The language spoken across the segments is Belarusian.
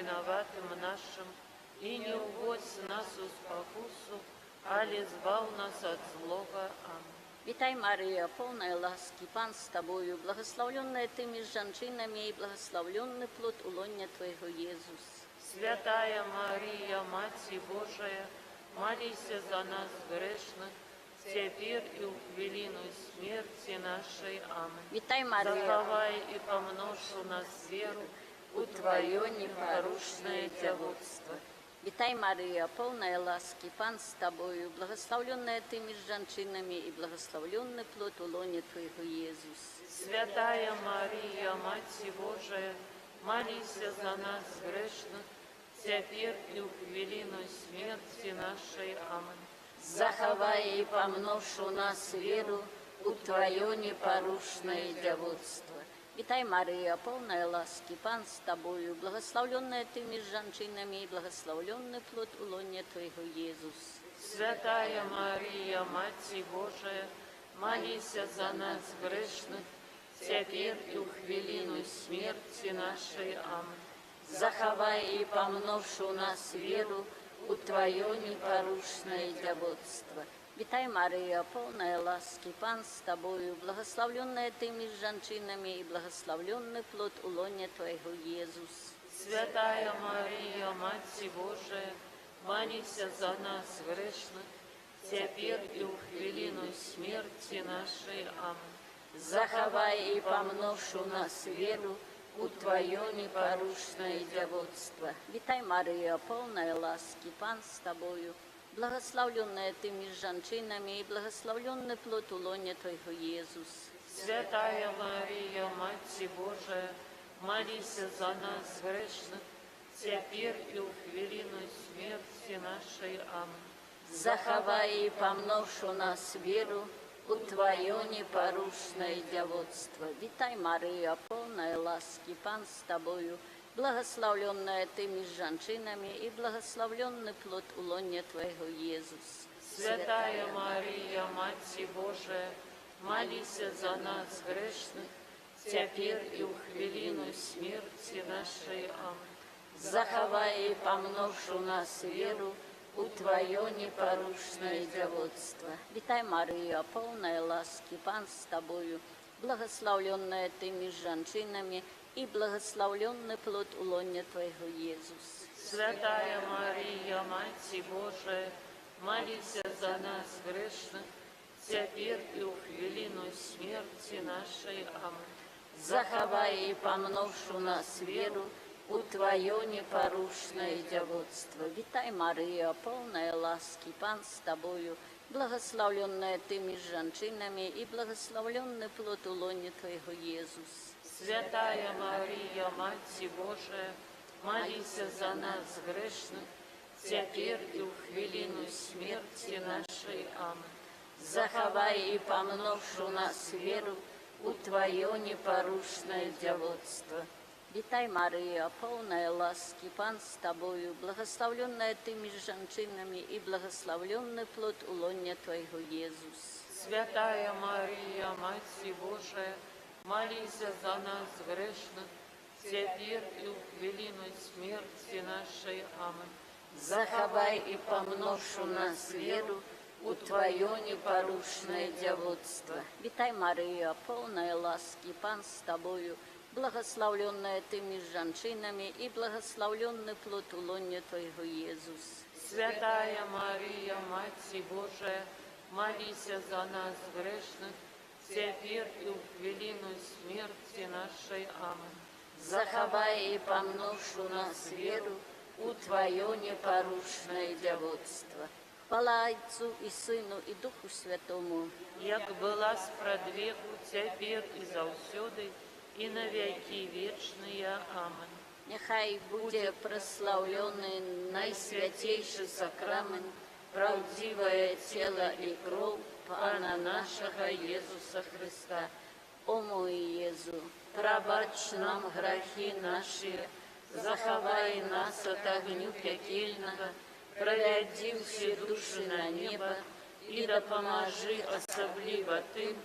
вінаватым нашым, і не ўводзь нас у спакусу, але збаў нас ад злога. Амэн. Вітай, Марыя, поўная ласкі, Пан з табою, благаслаўлёная ты між жанчынамі, і благаслаўлёны плод улоння Твайго, Езус. Святая Марыя, Маці Божая, маліся за нас грэшных, цяпер і ў хвіліну смерці нашай. Амэн. Вітай, Марыя, Захавай і памнож у нас веру у Тваё непарушнае дзявоцтва. Вітай, Марыя, поўная ласкі, Пан з табою, благаслаўлёная ты між жанчынамі, і благаслаўлёны плод улоння Твайго, Езус. Святая Марыя, Маці Божая, маліся за нас грэшных, цяпер і ў хвіліну смерці нашай. Амэн. Захавай і памнож у нас веру у Тваё непарушнае дзявоцтва. Вітай, Марыя, поўная ласкі, Пан з табою, благаслаўлёная ты між жанчынамі, і благаслаўлёны плод улоння Твайго, Езус. Святая Марыя, Маці Божая, маліся за нас грэшных, цяпер і ў хвіліну смерці нашай. Амэн. Захавай і памнож у нас веру у Тваё непарушнае дзявоцтва. Вітай, Марыя, поўная ласкі, Пан з табою, благаслаўлёная ты між жанчынамі, і благаслаўлёны плод улоння Твайго, Езус. Святая Марыя, Маці Божая, маліся за нас грэшных, цяпер і ў хвіліну смерці нашай. Амэн. Захавай і памнож у нас веру у Тваё непарушнае дзявоцтва. Вітай, Марыя, поўная ласкі, Пан з табою, благаслаўлёная ты між жанчынамі, і благаслаўлёны плод улоння Твайго, Езус. Святая Марыя, Маці Божая, маліся за нас грэшных, цяпер і ў хвіліну смерці нашай. Амэн. Захавай і памнож у нас веру у Тваё непарушнае дзявоцтва. Вітай, Марыя, поўная ласкі, Пан з табою, благаслаўлёная ты між жанчынамі, і благаслаўлёны плод улоння Твайго, Езус. Святая Марыя, Маці Божая, маліся за нас грэшных, цяпер і ў хвіліну смерці нашай. Амэн. Захавай і памнож у нас веру у Тваё непарушнае дзявоцтва. Вітай, Марыя, поўная ласкі, Пан з табою, благаслаўлёная ты між жанчынамі, і благаслаўлёны плод улоння Твайго, Езус. Святая Марыя, Маці Божая, маліся за нас грэшных, цяпер і ў хвіліну смерці нашай. Амэн. Захавай і памнож у нас веру у Тваё непарушнае дзявоцтва. Вітай, Марыя, поўная ласкі, Пан з табою, благаслаўлёная ты між жанчынамі, і благаслаўлёны плод улоння Твайго, Езус. Святая Марыя, Маці Божая, маліся за нас грэшных, цяпер і ў хвіліну смерці нашай. Амэн. Захавай і памнож у нас веру у Тваё непарушнае дзявоцтва. Вітай, Марыя, поўная ласкі, Пан з табою, благаслаўлёная ты між жанчынамі, і благаслаўлёны плод улоння Твайго, Езус. Святая Марыя, Маці Божая, маліся за нас грэшных, цяпер і ў хвіліну смерці нашай. Амэн. Захавай і памнож у нас веру у Тваё непарушнае дзявоцтва. Вітай, Марыя, поўная ласкі, Пан з табою, благаслаўлёная ты між жанчынамі, і благаслаўлёны плод улоння Твайго, Езус. Святая Марыя, Маці Божая, маліся за нас грэшных, цяпер і ў хвіліну смерці нашай. Амэн. Захавай і памнож у нас веру у Тваё непарушнае дзявоцтва. Хвала Айцу і Сыну і Духу Святому, Як была спрадвеку, цяпер і заўсёды, і на вякі вечныя. Амэн. Няхай будзе праслаўлены найсвяцейшы сакрамент, праўдзівае цела і кроў Пана нашага Езуса Хрыста. О мой Езу, прабач нам грахі нашы, захавай нас ад агню пякельнага, правядзі ўсе душы на неба і дапамажы асабліва тым,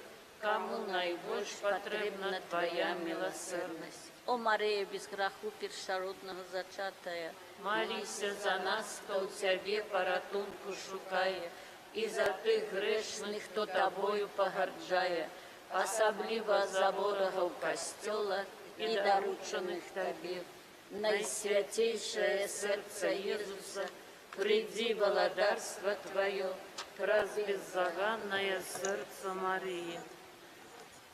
каму найбольш патрэбна Твая міласэрнасць. О Марыя, без граху першароднага зачатая, Маліся за нас, хто ў Цябе паратунку шукае, і за тых грэшных, хто Табою пагарджае, асабліва за ворагаў Касцёла і даручаных Табе. Найсвяцейшае Сэрца Езуса, прыйдзі валадарства Тваё, праз беззаганнае Сэрца Марыі.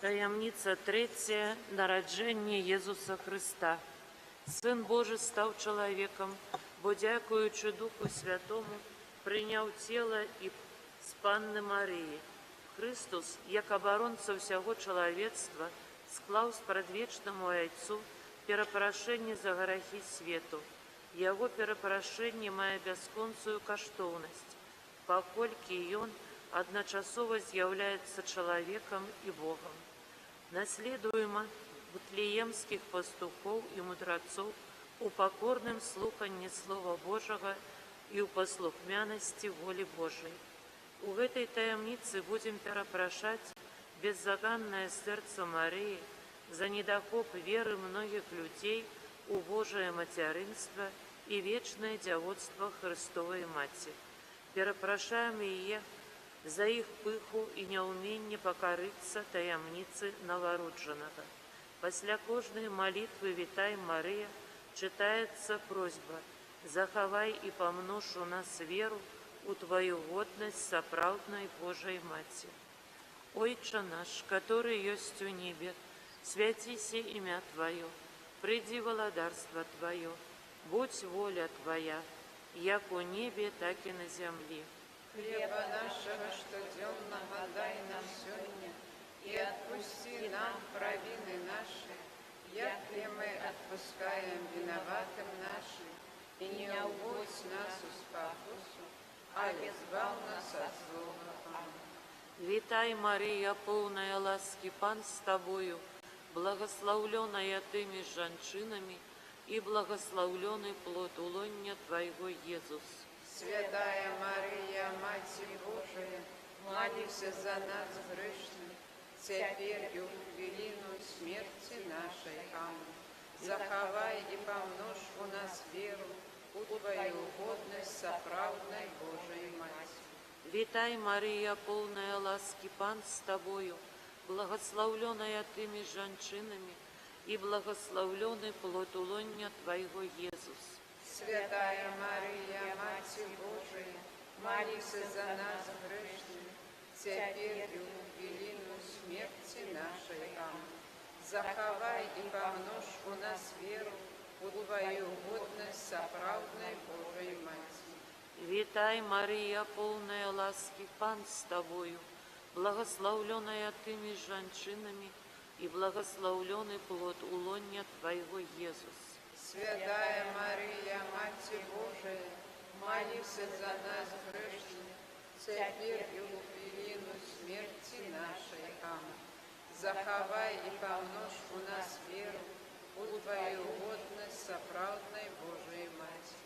Таямніца трэцяя – нараджэнне Езуса Хрыста. Сын Божы стаў чалавекам, бо, дзякуючы Духу Святому, прыняў цела і з Панны Марыі. Хрыстус, як абаронца ўсяго чалавецтва, склаў спрадвечнаму Айцу перапрашэнне за грахі свету. Яго перапрашэнне мае бясконцую каштоўнасць, паколькі ён адначасова з'яўляецца чалавекам і Богам. Наследуем віфлеемскіх пастухоў і мудрацоў у пакорным слуханні Слова Божага і ў паслухмянасці волі Божай. У гэтай таямніцы будзем перапрашаць беззаганнае Сэрца Марыі за недахоп веры многіх людзей у Божае мацярынства і вечнае дзявоцтва Хрыстовай Маці. Перапрашаем яе за іх пыху і няўменне пакарыцца таямніцы нованароджанага. Пасля кожнай малітвы «Вітай, Марыя» чытаецца просьба: «Захавай і памнож у нас веру у Тваю годнасць сапраўднай Божай Маці». Ойча наш, каторы ёсць у небе, свяціся імя Тваё, прыйдзі валадарства Тваё, будзь воля Твая, як у небе, так і на зямлі. Хлеба нашага штодзённага дай нам сёння, і адпусці нам правіны нашы, як і мы адпускаем вінаватым нашым, і не ўводзь нас у спакусу, але збаў нас ад злога. Амэн. Вітай, Марыя, поўная ласкі, Пан з табою, благаслаўлёная ты між жанчынамі, і благаслаўлёны плод улоння Твайго, Езус. Святая Марыя, Маці Божая, маліся за нас грэшных, цяпер і ў хвіліну смерці нашай. Амэн. Захавай і памнож у нас веру у Тваю годнасць сапраўднай Божай Маці. Вітай, Марыя, поўная ласкі, Пан з табою, благаслаўлёная ты між жанчынамі, і благаслаўлёны плод улоння Твайго, Езус. Святая Марыя, Маці Божая, маліся за нас грэшных, цяпер і ў хвіліну смерці нашай. Амэн. Захавай і памнож у нас веру у Тваю годнасць сапраўднай Божай Маці. Вітай, Марыя, поўная ласкі, Пан з табою, благаслаўлёная ты між жанчынамі, і благаслаўлёны плод улоння Твайго, Езус. Святая Марыя, Маці Божая, маліся за нас грэшных, цяпер і ў хвіліну смерці нашай. Амэн. Захавай і памнож у нас веру у Тваю годнасць сапраўднай Божай Маці.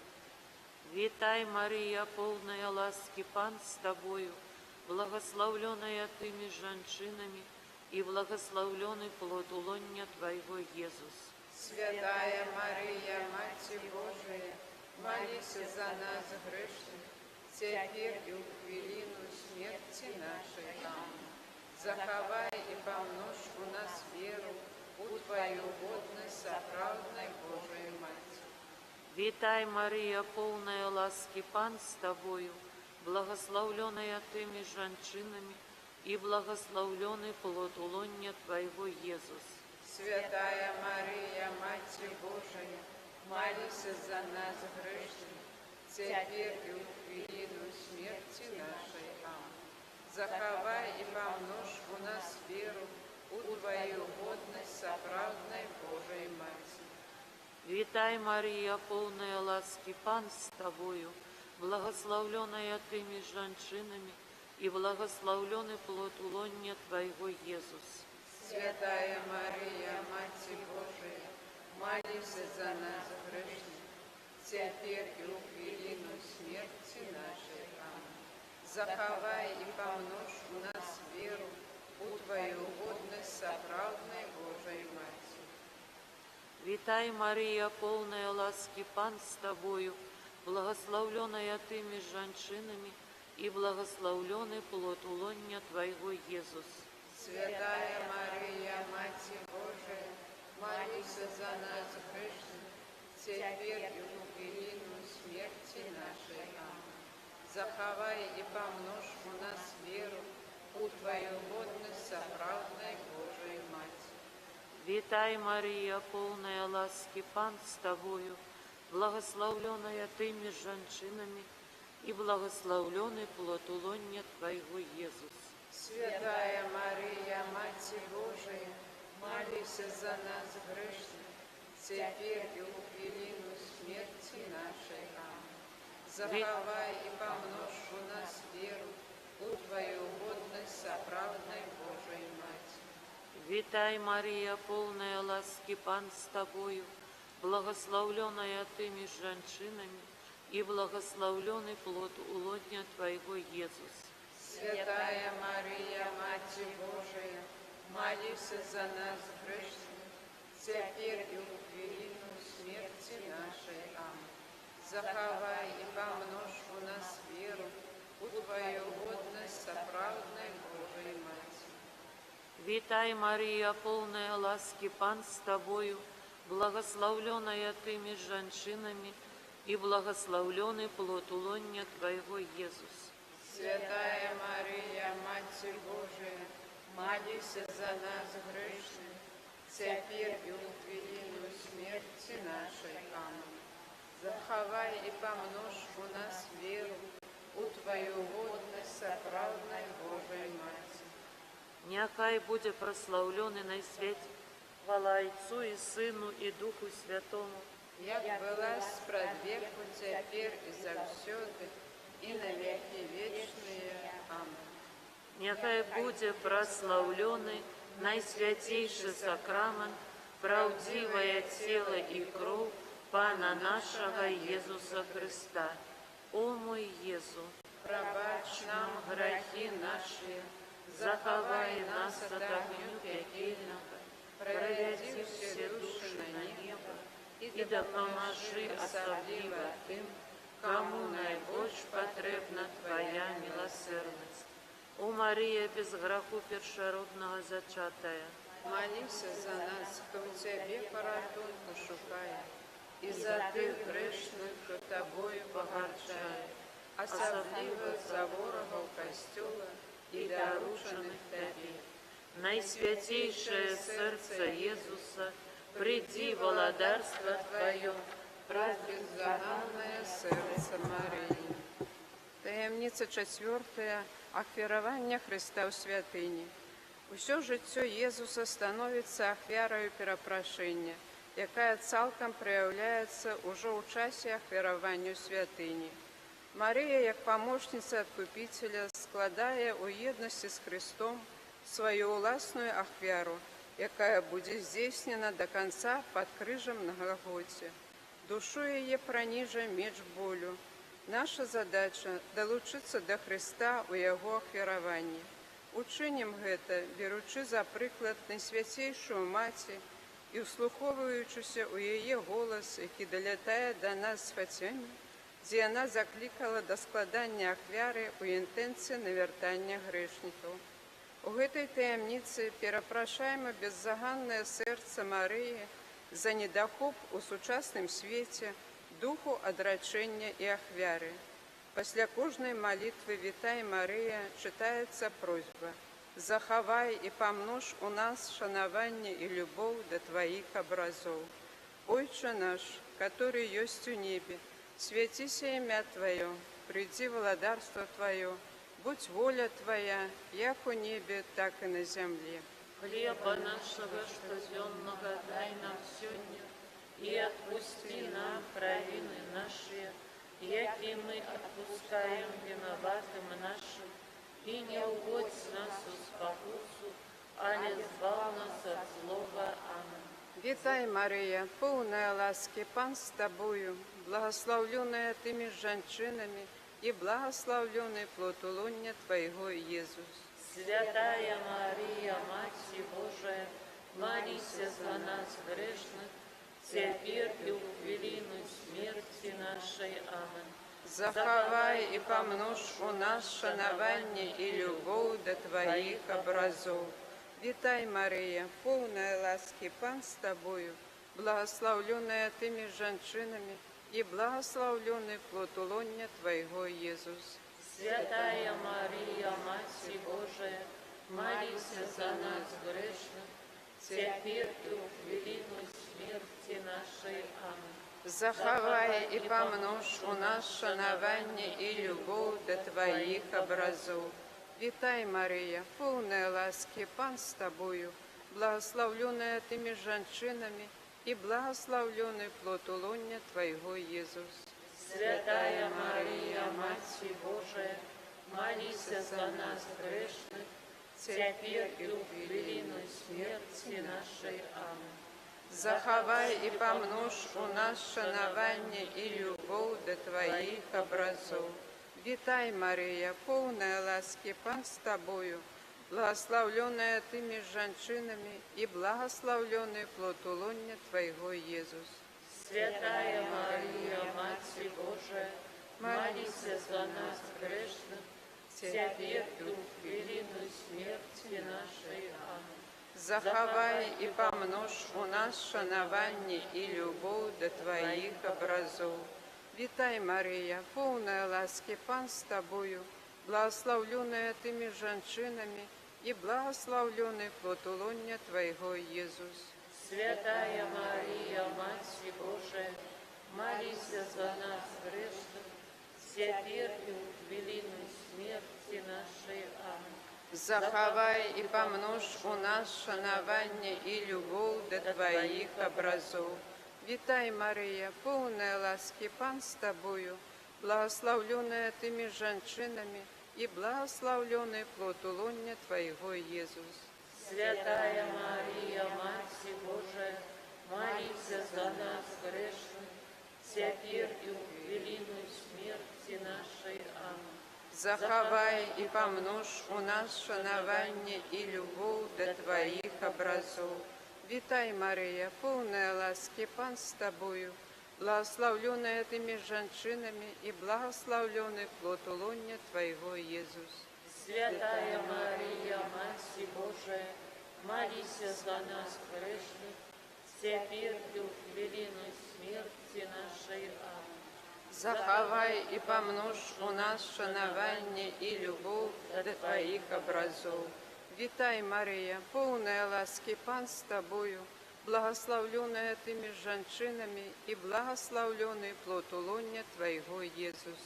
Вітай, Марыя, поўная ласкі, Пан з табою, благаслаўлёная ты між жанчынамі, і благаслаўлёны плод улоння Твайго, Езус. Святая Марыя, Маці Божая, маліся за нас грэшных, цяпер і ў хвіліну смерці нашай. Амэн. Захавай і памнож у нас веру у Тваю годнасць сапраўднай Божай Маці. Вітай, Марыя, поўная ласкі, Пан з табою, благаслаўлёная ты між жанчынамі, і благаслаўлёны плод улоння Твайго, Езус. Святая Марыя, Маці Божая, маліся за нас грэшных, цяпер і ў хвіліну смерці нашай. Амэн. Захавай і памнож у нас веру у Тваю годнасць сапраўднай Божай Маці. Вітай, Марыя, поўная ласкі, Пан з табою, благаслаўлёная ты між жанчынамі, і благаслаўлёны плод улоння Твайго, Езус. Святая Марыя, Маці Божая, маліся за нас грэшных, цяпер і ў хвіліну смерці нашай. Амэн. Захавай і памнож у нас веру у Тваю годнасць сапраўднай Божай Маці. Вітай, Марыя, поўная ласкі, Пан з табою, благаслаўлёная ты між жанчынамі, і благаслаўлёны плод улоння Твайго, Езус. Святая Марыя, Маці Божая, маліся за нас грэшных, цяпер і ў хвіліну смерці нашай. Амэн. Захавай і памнож у нас веру ў Тваю годнасць сапраўднай Божай Маці. Вітай, Марыя, поўная ласкі, Пан з табою, благаслаўлёная ты між жанчынамі, і благаслаўлёны плод улоння Твайго, Езус. Святая Марыя, Маці Божая, маліся за нас грэшных, цяпер і ў хвіліну смерці нашай. Амэн. Захавай і памнож у нас веру ў Тваю годнасць сапраўднай Божай Маці. Вітай, Марыя, поўная ласкі, Пан з табою, благаслаўлёная ты між жанчынамі, і благаслаўлёны плод улоння Твайго, Езус. Святая Марыя, Маці Божая, маліся за нас грэшных, цяпер і ў хвіліну смерці нашай. Амэн. Захавай і памнож у нас веру ў Тваю годнасць сапраўднай Божай Маці. Вітай, Марыя, поўная ласкі, Пан з табою, благаслаўлёная ты між жанчынамі, і благаслаўлёны плод улоння Твайго, Езус. Святая Марыя, Маці Божая, маліся за нас грэшных, цяпер і ў хвіліну смерці нашай. Амэн. Захавай і памнож у нас веру ў Тваю годнасць сапраўднай Божай Маці. Няхай будзе праслаўлены найсвяцейшы. Хвала Айцу і Сыну і Духу Святому, Як была спрадвеку, цяпер і заўсёды, і на векі вечныя. Амэн. Няхай будзе праслаўлены найсвяцейшы сакрамент, праўдзівае цела і кроў Пана нашага Езуса Хрыста. О мой Езу, Прабач нам грахі нашы, захавай нас ад агню пякельнага, правядзі ўсе душы на неба і дапамажы асабліва тым, каму найбольш патрэбна Твая міласэрнасць. О Марыя, без граху першароднага зачатая, Маліся за нас, хто ў Цябе паратунку шукае, і за тых грэшных, хто Табою пагарджае, асабліва за ворагаў Касцёла і даручаных Табе. Найсвяцейшае Сэрца Езуса, прыйдзі валадарства Тваё, Праз беззаганнае сэрца Марыі. Таямніца чацвёртая. Ахвяраванне Хрыста ў святыні. Усё жыццё Езуса становіцца ахвяраю перапрашэння, якая цалкам праяўляецца ўжо ў часе ахвяравання ў святыні. Марыя, як памочніца Адкупіцеля, складае ў еднасці з Хрыстом сваю ўласную ахвяру, якая будзе здзейснена да канца пад крыжам на Галгоце. Душу яе праніжа меч болю. Наша задача далучыцца да Хрыста ў яго ахвяраванні. Учынім гэта, беручы за прыклад найсвяцейшую маці і ўслухоўваючыся ў яе голас, які далятае да нас з Фацімы, дзе яна заклікала да складання ахвяры ў інтэнцыі навяртання грэшнікаў. У гэтай таямніцы перапрашаем беззаганнае сэрца Марыі за недахоп у сучасным свеце духу адрачэння і ахвяры. Пасля кожнай малітвы «Вітай, Марыя» чытаецца просьба: «Захавай і памнож у нас шанаванне і любоў да Тваіх абразоў». Ойча наш, каторы ёсць у небе, свяціся імя Тваё, прыйдзі валадарства Тваё, будзь воля Твая, як у небе, так і на зямлі. Хлеба нашага штодзённага дай нам сёння, і адпусці нам правіны нашы, як і мы адпускаем вінаватым нашым, і не ўводзь нас у спакусу, але збаў нас ад злога. Амэн. Вітай, Марыя, поўная ласкі, Пан з табою, благаслаўлёная ты між жанчынамі, і благаслаўлёны плод улоння Твайго, Езус. Святая Марыя, Маці Божая, маліся за нас грэшных, цяпер і ў хвіліну смерці нашай. Амэн. Захавай і памнож у нас шанаванне і любоў да Тваіх абразоў. Вітай, Марыя, поўная ласкі, Пан з табою, благаслаўлёная ты між жанчынамі, і благаслаўлёны плод улоння Твайго, Езус. Святая Марыя, Маці Божая, маліся за нас грэшных, цяпер і ў хвіліну смерці нашай. Амэн. Захавай і памнож у нас шанаванне і любоў да Тваіх абразоў. Вітай, Марыя, поўная ласкі, Пан з табою, благаслаўлёная ты між жанчынамі, і благаслаўлёны плод улоння Твайго, Езус. Святая Марыя, Маці Божая, маліся за нас грэшных, цяпер і ў хвіліну смерці нашай. Амэн. Захавай і памнож у нас шанаванне і любоў да Тваіх абразоў. Вітай, Марыя, поўная ласкі, Пан з табою, благаслаўлёная ты між жанчынамі, і благаслаўлёны плод улоння Твайго, Езус. Святая Марыя, Маці Божая, маліся за нас грэшных, цяпер і ў хвіліну смерці нашай. Амэн. Захавай і памнож у нас шанаванне і любоў да Тваіх абразоў. Вітай, Марыя, поўная ласкі, Пан з табою, благаслаўлёная ты між жанчынамі, і благаслаўлёны плод улоння Твайго, Езус. Святая Марыя, Маці Божая, маліся за нас грэшных, цяпер і ў хвіліну смерці нашай. Амэн. Захавай і памнож у нас шанаванне і любоў да Тваіх абразоў. Вітай, Марыя, поўная ласкі, Пан з табою, благаслаўлёная ты між жанчынамі, і благаслаўлёны плод улоння Твайго, Езус. Святая Марыя, Маці Божая, маліся за нас грэшных, цяпер і ў хвіліну смерці нашай. Амэн. Захавай і памнож у нас шанаванне і любоў да Тваіх абразоў. Вітай, Марыя, поўная ласкі, Пан з табою, благаслаўлёная ты між жанчынамі, і благаслаўлёны плод улоння Твайго, Езус. Святая Марыя, Маці Божая, маліся за нас грэшных, цяпер і ў хвіліну смерці нашай. Амэн. Захавай і памнож у нас шанаванне і любоў да Тваіх абразоў. Вітай, Марыя, поўная ласкі, Пан з табою, благаслаўлёная ты між жанчынамі, і благаслаўлёны плод улоння Твайго, Езус.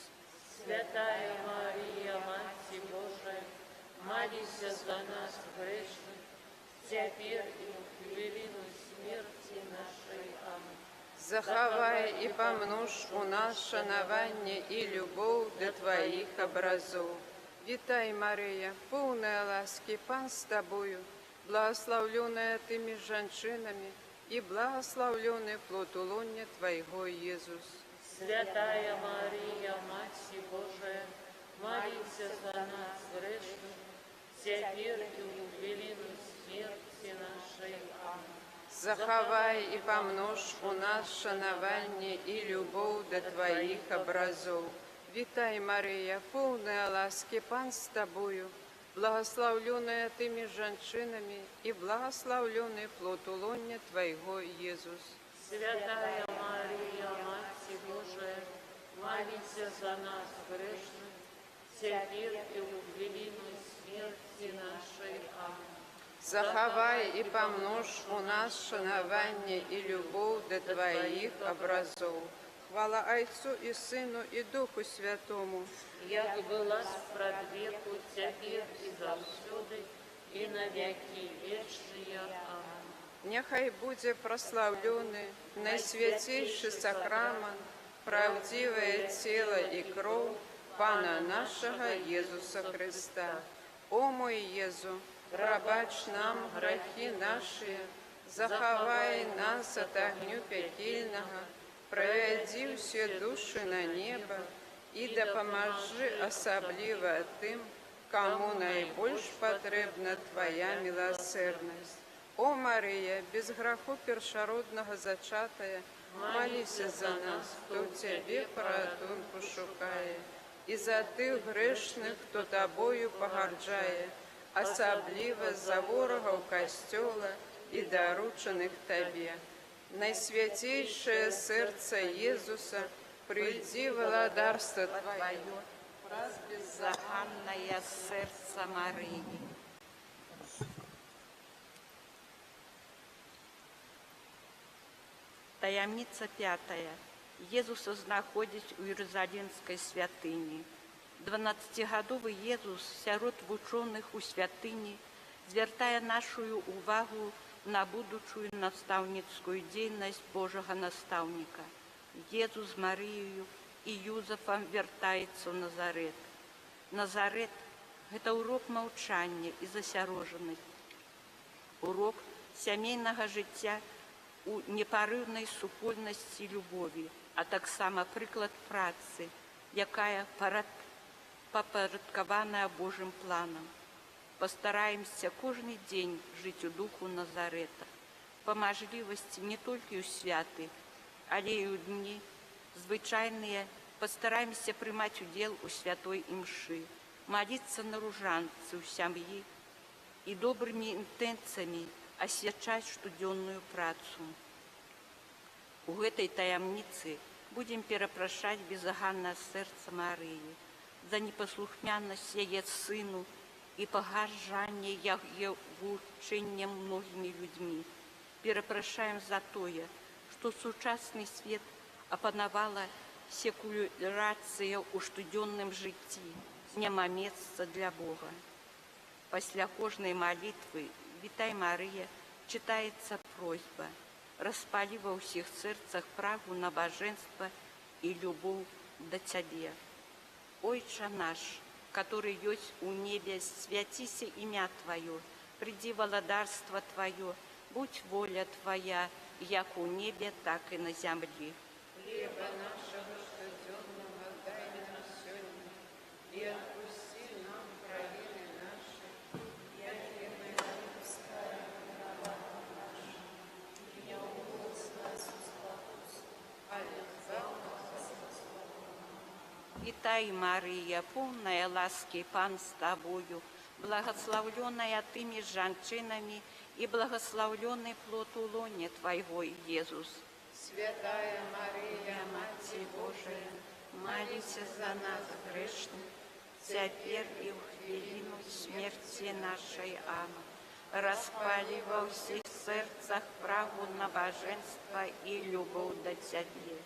Святая Марыя, Маці Божая, маліся за нас грэшных, цяпер і ў хвіліну смерці нашай. Амэн. Захавай і памнож у нас шанаванне і любоў да Тваіх абразоў. Вітай, Марыя, поўная ласкі, Пан з табою, благаслаўлёная ты між жанчынамі, і благаслаўлёны плод улоння Твайго, Езус. Святая Марыя, Маці Божая, маліся за нас грэшных, цяпер і ў хвіліну смерці нашай. Амэн. Захавай і памнож у нас шанаванне і любоў да Тваіх абразоў. Вітай, Марыя, поўная ласкі, Пан з табою, благаслаўлёная ты між жанчынамі, і благаслаўлёны плод улоння Твайго, Езус. Святая Марыя, Маці Божая, маліся за нас грэшных, цяпер і ў хвіліну смерці нашай. Амэн. Захавай і памнож у нас шанаванне і любоў да Тваіх абразоў. Хвала Айцу і Сыну і Духу Святому. Як была спрадвеку, цяпер і заўсёды, і на вякі вечныя. Амэн. Няхай будзе праслаўлёны найсвяцейшы сакрамант, праўдзівае цела і кроў Пана нашага Езуса Хрыста. О мой Езу, прабач нам грахі нашы, захавай нас ад агню пякельнага, правядзі ўсе душы на неба і дапамажы асабліва тым, каму найбольш патрэбна Твая міласэрнасць. О Марыя, без граху першароднага зачатая, маліся за нас, хто ў Цябе паратунку шукае, і за тых грэшных, хто Табою пагарджае, асабліва за ворагаў Касцёла і даручаных Табе. Найсвяцейшае сэрца Езуса, прыйдзі валадарства Тваё, праз Беззаганнае сэрца Марыі. Таямніца пятая. Езуса знаходзіць у Иерусалимской святыні. 12-гадовы Езус сярод вучоных у святыні звяртае нашу увагу на будучую настаўніцкую дзейнасць Божага настаўніка. Езус з Марыяю і Юзафам вяртаецца ў Назарет. Назарет – гэта урок маўчання і засярожанасці, урок сямейнага жыцця у непарыўнай супольнасці любові, а таксама прыклад працы, якая папарадкаваная Божым планам. Пастараемся кожны дзень жыць у духу Назарета, па мажлівасці не толькі ў святы, але і ў дні звычайныя пастараемся прымаць удзел у святой імшы, маліцца на ружанцы ў сям'і і добрымі інтэнцыямі асвячаць штодзённую працу. У гэтай таямніцы будзем перапрашаць беззаганнае сэрца Марыі за непаслухмянасць яе сыну і пагарджанне яе вучэннем многімі людзьмі. Перапрашаем за тое, што сучасны свет апанавала секулярацыя ў штодзённым жыцці, няма месца для Бога. Пасля кожнай малітвы «Вітай, Марыя» чытаецца просьба: распалі ва ўсіх сэрцах прагу набажэнства і любоў да Цябе. Ойча наш, который есть у небе, святися имя Твое, приди владарство Твое, будь воля Твоя, як у небе, так и на земле. Хлеба нашего штодзённага дай нам сёння, і адпусці нам правіны нашы, як і мы адпускаем вінаватым нашым, і не ўводзь нас у спакусу, але збаў нас ад злога. Вітай, Марыя, поўная ласкі, Пан з табою, благаслаўлёная ты між жанчынамі, і благаслаўлёны плод улоння Твайго, Езус. Святая Марыя, Маці Божая, маліся за нас, грэшных, цяпер і ў хвіліну смерці нашай. Амэн. Распалі ва ўсіх сэрцах прагу набажэнства і любоў да Цябе.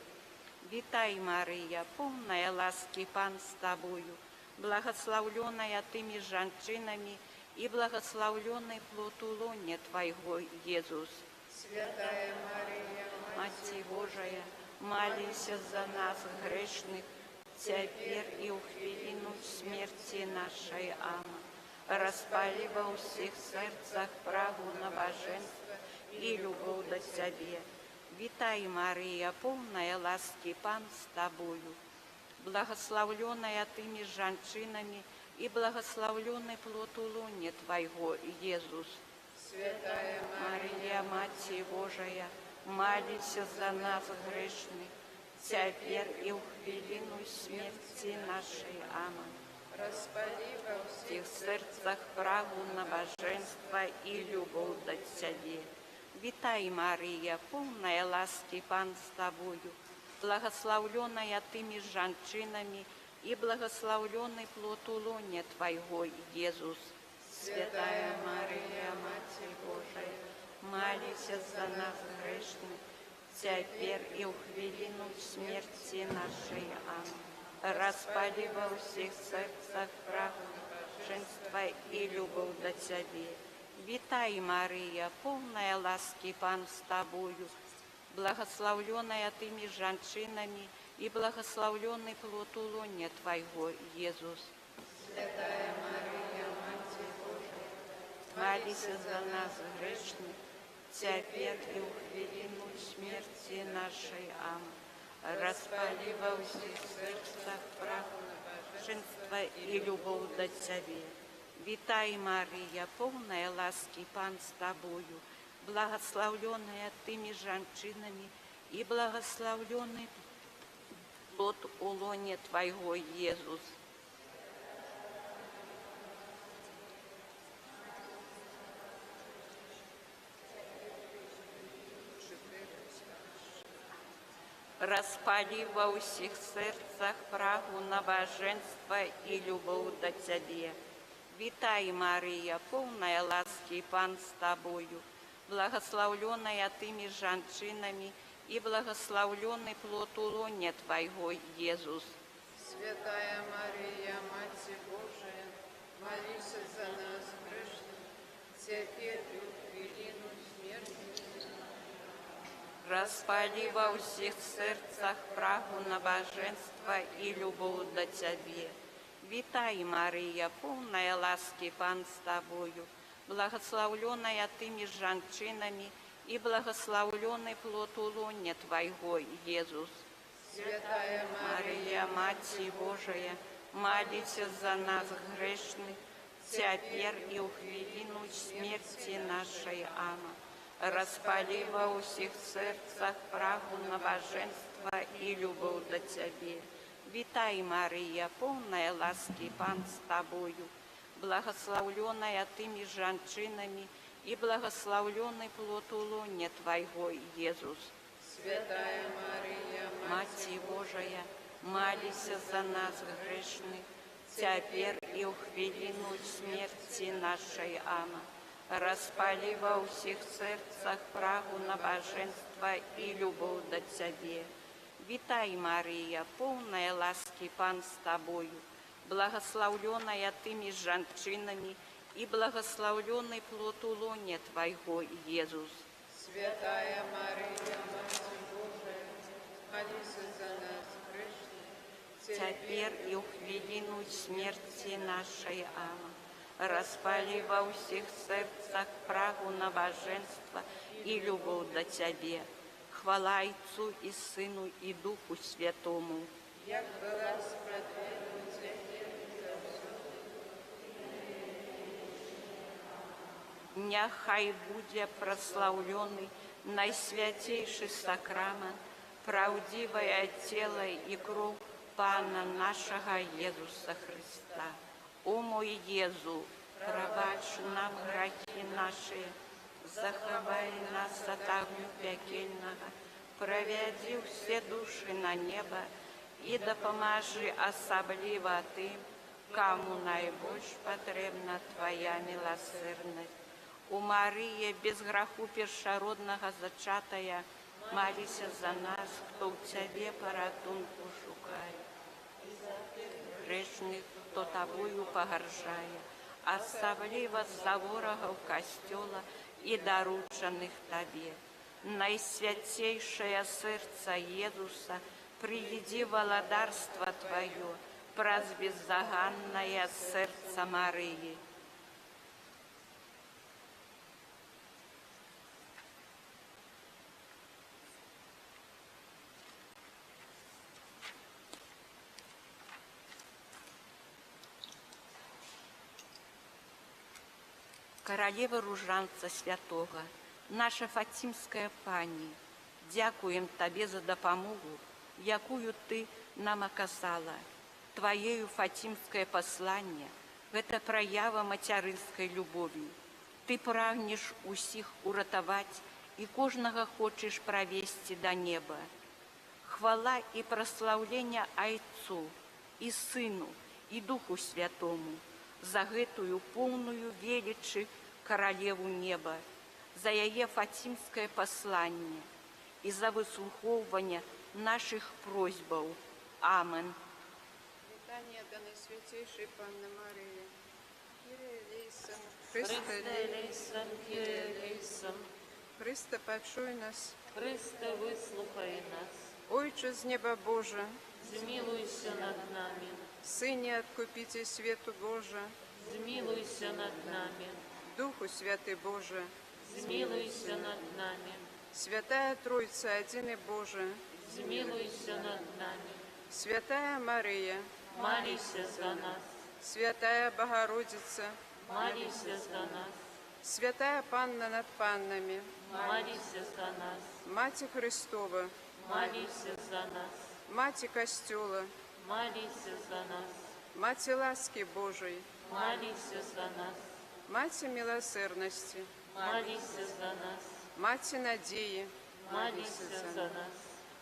Вітай, Марыя, поўная ласкі, Пан з табою, благаслаўлёная ты між жанчынамі, і благаслаўлёны плод улоння Твайго, Езус. Святая Марыя, Маці Божая, маліся за нас, грэшных, цяпер і ў хвіліну смерці нашай. Амэн. Распалі ва ўсіх сэрцах прагу набажэнства і любоў да Цябе. Вітай, Марыя, поўная ласкі, Пан з табою, благаслаўлёная ты між жанчынамі, і благаслаўлёны плод улоння Твайго, Езус. Святая Марыя, Маці Божая, маліся за нас, грэшных, цяпер і ў хвіліну смерці нашай. Амэн. Распалі ва ўсіх Усіх сэрцах прагу набажэнства і любоў да Цябе. Вітай, Марыя, поўная ласкі, Пан з табою, благаслаўлёная ты між жанчынамі, і благаслаўлёны плод улоння Твайго, Езус. Святая Марыя, Маці Божая, маліся за нас, грэшных, цяпер і ў хвіліну смерці нашай. Амэн. Распалі ва ўсіх сэрцах прагу набажэнства і любоў да Цябе. Вітай, Марыя, поўная ласкі, Пан з табою, благаслаўлёная ты між жанчынамі, і благаслаўлёны плод улоння Твайго, Езус. Святая Марыя, Маці Божая, маліся за нас, грэшных, цяпер і ў хвіліну смерці нашай. Амэн. Распалі ва ўсіх сэрцах прагу набажэнства і любоў да Цябе. Вітай, Марыя, поўная ласкі, Пан з табою, благаслаўлёная ты між жанчынамі, і благаслаўлёны плод улоння Твайго, Езус. Распалі ва ўсіх сэрцах прагу набажэнства і любоў да Цябе. Вітай, Марыя, поўная ласкі, Пан з табою, благаслаўлёная ты між жанчынамі, і благаслаўлёны плод улоння Твайго, Езус. Святая Марыя, Маці Божая, маліся за нас грэшных, цяпер і ў хвіліну смерці. Распалі ва ўсіх сэрцах прагу набажэнства і любоў да Цябе. Вітай, Марыя, поўная ласкі, Пан з табою, благаслаўлёная ты між жанчынамі, і благаслаўлёны плод улоння Твайго, Езус. Святая Марыя, Маці Божая, маліся за нас грэшных, цяпер і ў хвіліну смерці нашай. Амэн. Распалі ва ўсіх сэрцах прагу набажэнства і любоў да Цябе. Вітай, Марыя, поўная ласкі, Пан з табою, благаслаўлёная ты між жанчынамі, і благаслаўлёны плод улоння Твайго, Езус. Святая Марыя, Маці Божая, маліся за нас грэшных, цяпер і ў хвіліну смерці нашай. Амэн. Распалі ва ўсіх сэрцах прагу набажэнства і любоў да Цябе. Вітай, Марыя, поўная ласкі, Пан з табою, благаслаўлёная ты між жанчынамі, і благаслаўлёны плод улоння Твайго, Езус. Святая Марыя, Маці Божая, маліся за нас грэшных, цяпер і ў хвіліну смерці нашай. Амэн. Распалі ва ўсіх сэрцах прагу набажэнства і любоў да Цябе. Хвала Айцу і Сыну і Духу Святому. Як была спрадвеку, цяпер і заўсёды. Няхай будзе праслаўлёны найсвяцейшы сакрамент, праўдзівае цела і кроў Пана нашага Езуса Хрыста. О мой Езу, прабач нам грахі нашы, захавай нас ад агню пякельнага, правядзі ўсе душы на неба і дапамажы асабліва тым, каму найбольш патрэбна Твая міласэрнасць. У Марые, без граху першароднага зачатая, маліся за нас, хто ў Цябе паратунку шукае. Грэшных, хто Табою пагарджае, асабліва за ворагаў Касцёла і даручаных Табе. Найсвяцейшае сэрца Езуса, прывядзі валадарства Тваё праз беззаганнае сэрца Марыі. Каралева Ружанца Святога, наша Фацімская пані, дзякуем Табе за дапамогу, якую Ты нам аказала. Тваею фацімскае пасланне – гэта праява мацярынскай любові. Ты прагнеш усіх уратаваць і кожнага хочаш правесці да неба. Хвала і праслаўленне Айцу і Сыну і Духу Святому за гэтую поўную велічы каралеву неба, за яе фацімскае пасланне і за выслухоўванне нашых просьбаў. Амен. Вітанне да Найсвяцейшай Панны Марыі. Кірые элейсон, Хрысте Хрысте элейсон, Кірые элейсон. Хрысте, пачуй нас. Хрысте, выслухай нас. Ойча з неба Божа, Змілуйся над намі. Сыне, Адкупіце свету Божа, Змілуйся над намі. Духу Святы Божа, Змілуйся над намі. Святая Тройца, Адзіны Божа, Змілуйся над намі. Святая Марыя, Маліся за нас. Святая Багародзіца, Маліся за нас. Святая Панна над паннамі, Маліся за нас. Маці Хрыстова, Маліся за нас. Маці Касцёла, Маліся за нас. Маці ласкі Божай, Маліся за нас. Маці міласэрнасці, Маліся за нас. Маці надзеі, Маліся за нас.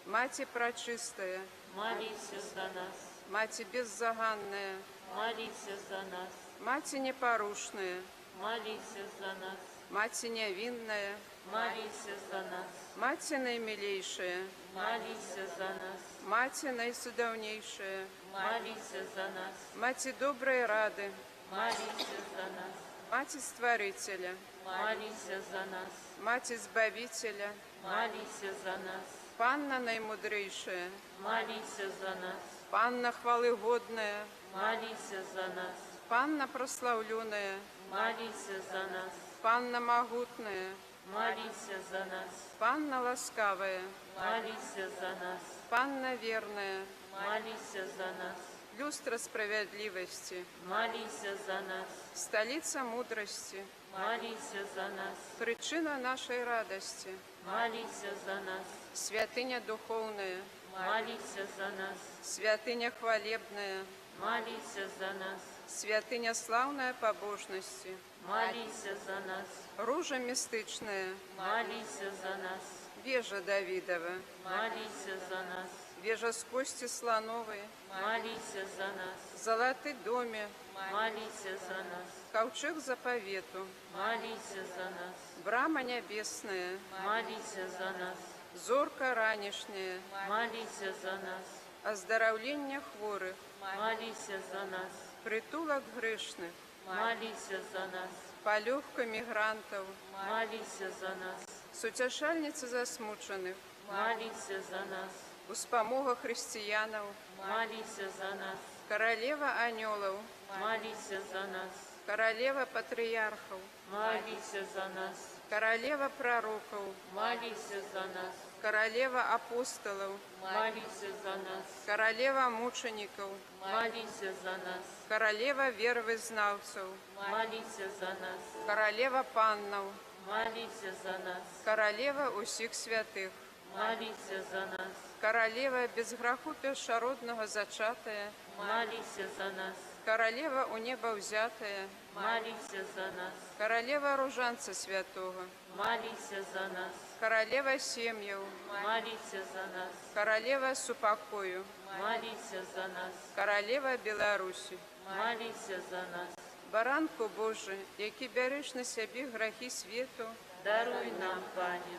Маці прачыстая, Маліся за нас. Маці беззаганная, Маліся за нас. Маці непарушная, Маліся за нас. Маці нявінная, Маліся за нас. Маці наймілейшая, Маліся за нас. Маці найцудаўнейшая, Маліся за нас. Маці добрай рады, Маліся за нас. Маці Стварыцеля, Маліся за нас. Маці Збавіцеля, Маліся за нас. Панна наймудрэйшая, Маліся за нас. Панна хвалыгодная, Маліся за нас. Панна праслаўлёная, Маліся за нас. Панна магутная, Маліся за нас. Панна ласкавая, Маліся за нас. Панна верная, Маліся за нас. люстра справядлівасці, Маліся за нас. сталіца мудрасці, Маліся за нас. прычына нашай радасці, Маліся за нас. святыня духоўная, Маліся за нас. святыня хвалебная, Маліся за нас. святыня слаўная пабожнасці, Маліся за нас. ружа містычная, Маліся за нас. вежа Давідава, Маліся за нас. вежа з косці слановай, Маліся за нас. залаты доме, Маліся за нас. каўчэг запавету, Маліся за нас. брама нябесная, Маліся за нас. зорка ранішняя, Маліся за нас. аздараўленне хворых, Маліся за нас. прытулак грэшных, Маліся за нас. палёгка мігрантаў, Маліся за нас. суцяшальніца засмучаных, Маліся за нас. успамога хрысціянаў, Маліся за нас. каралева анёлаў, Маліся за нас. каралева патрыярхаў, Маліся за нас. каралева прарокаў, Маліся за нас. каралева апосталаў, Маліся за нас. каралева мучанікаў, Маліся за нас. каралева веравызнаўцаў, Маліся за нас. каралева паннаў, Маліся за нас. каралева ўсіх святых, Маліся за нас. каралева без граху першароднага зачатая, Маліся за нас. каралева ў неба ўзятая, Маліся за нас. каралева ружанца святога, Маліся за нас. каралева сем'яў, Маліся за нас. каралева супакою, Маліся за нас. каралева Беларусі. Маліся за нас. Баранку Божы, які бярэш на сябе грахі свету, Даруй нам, Пане.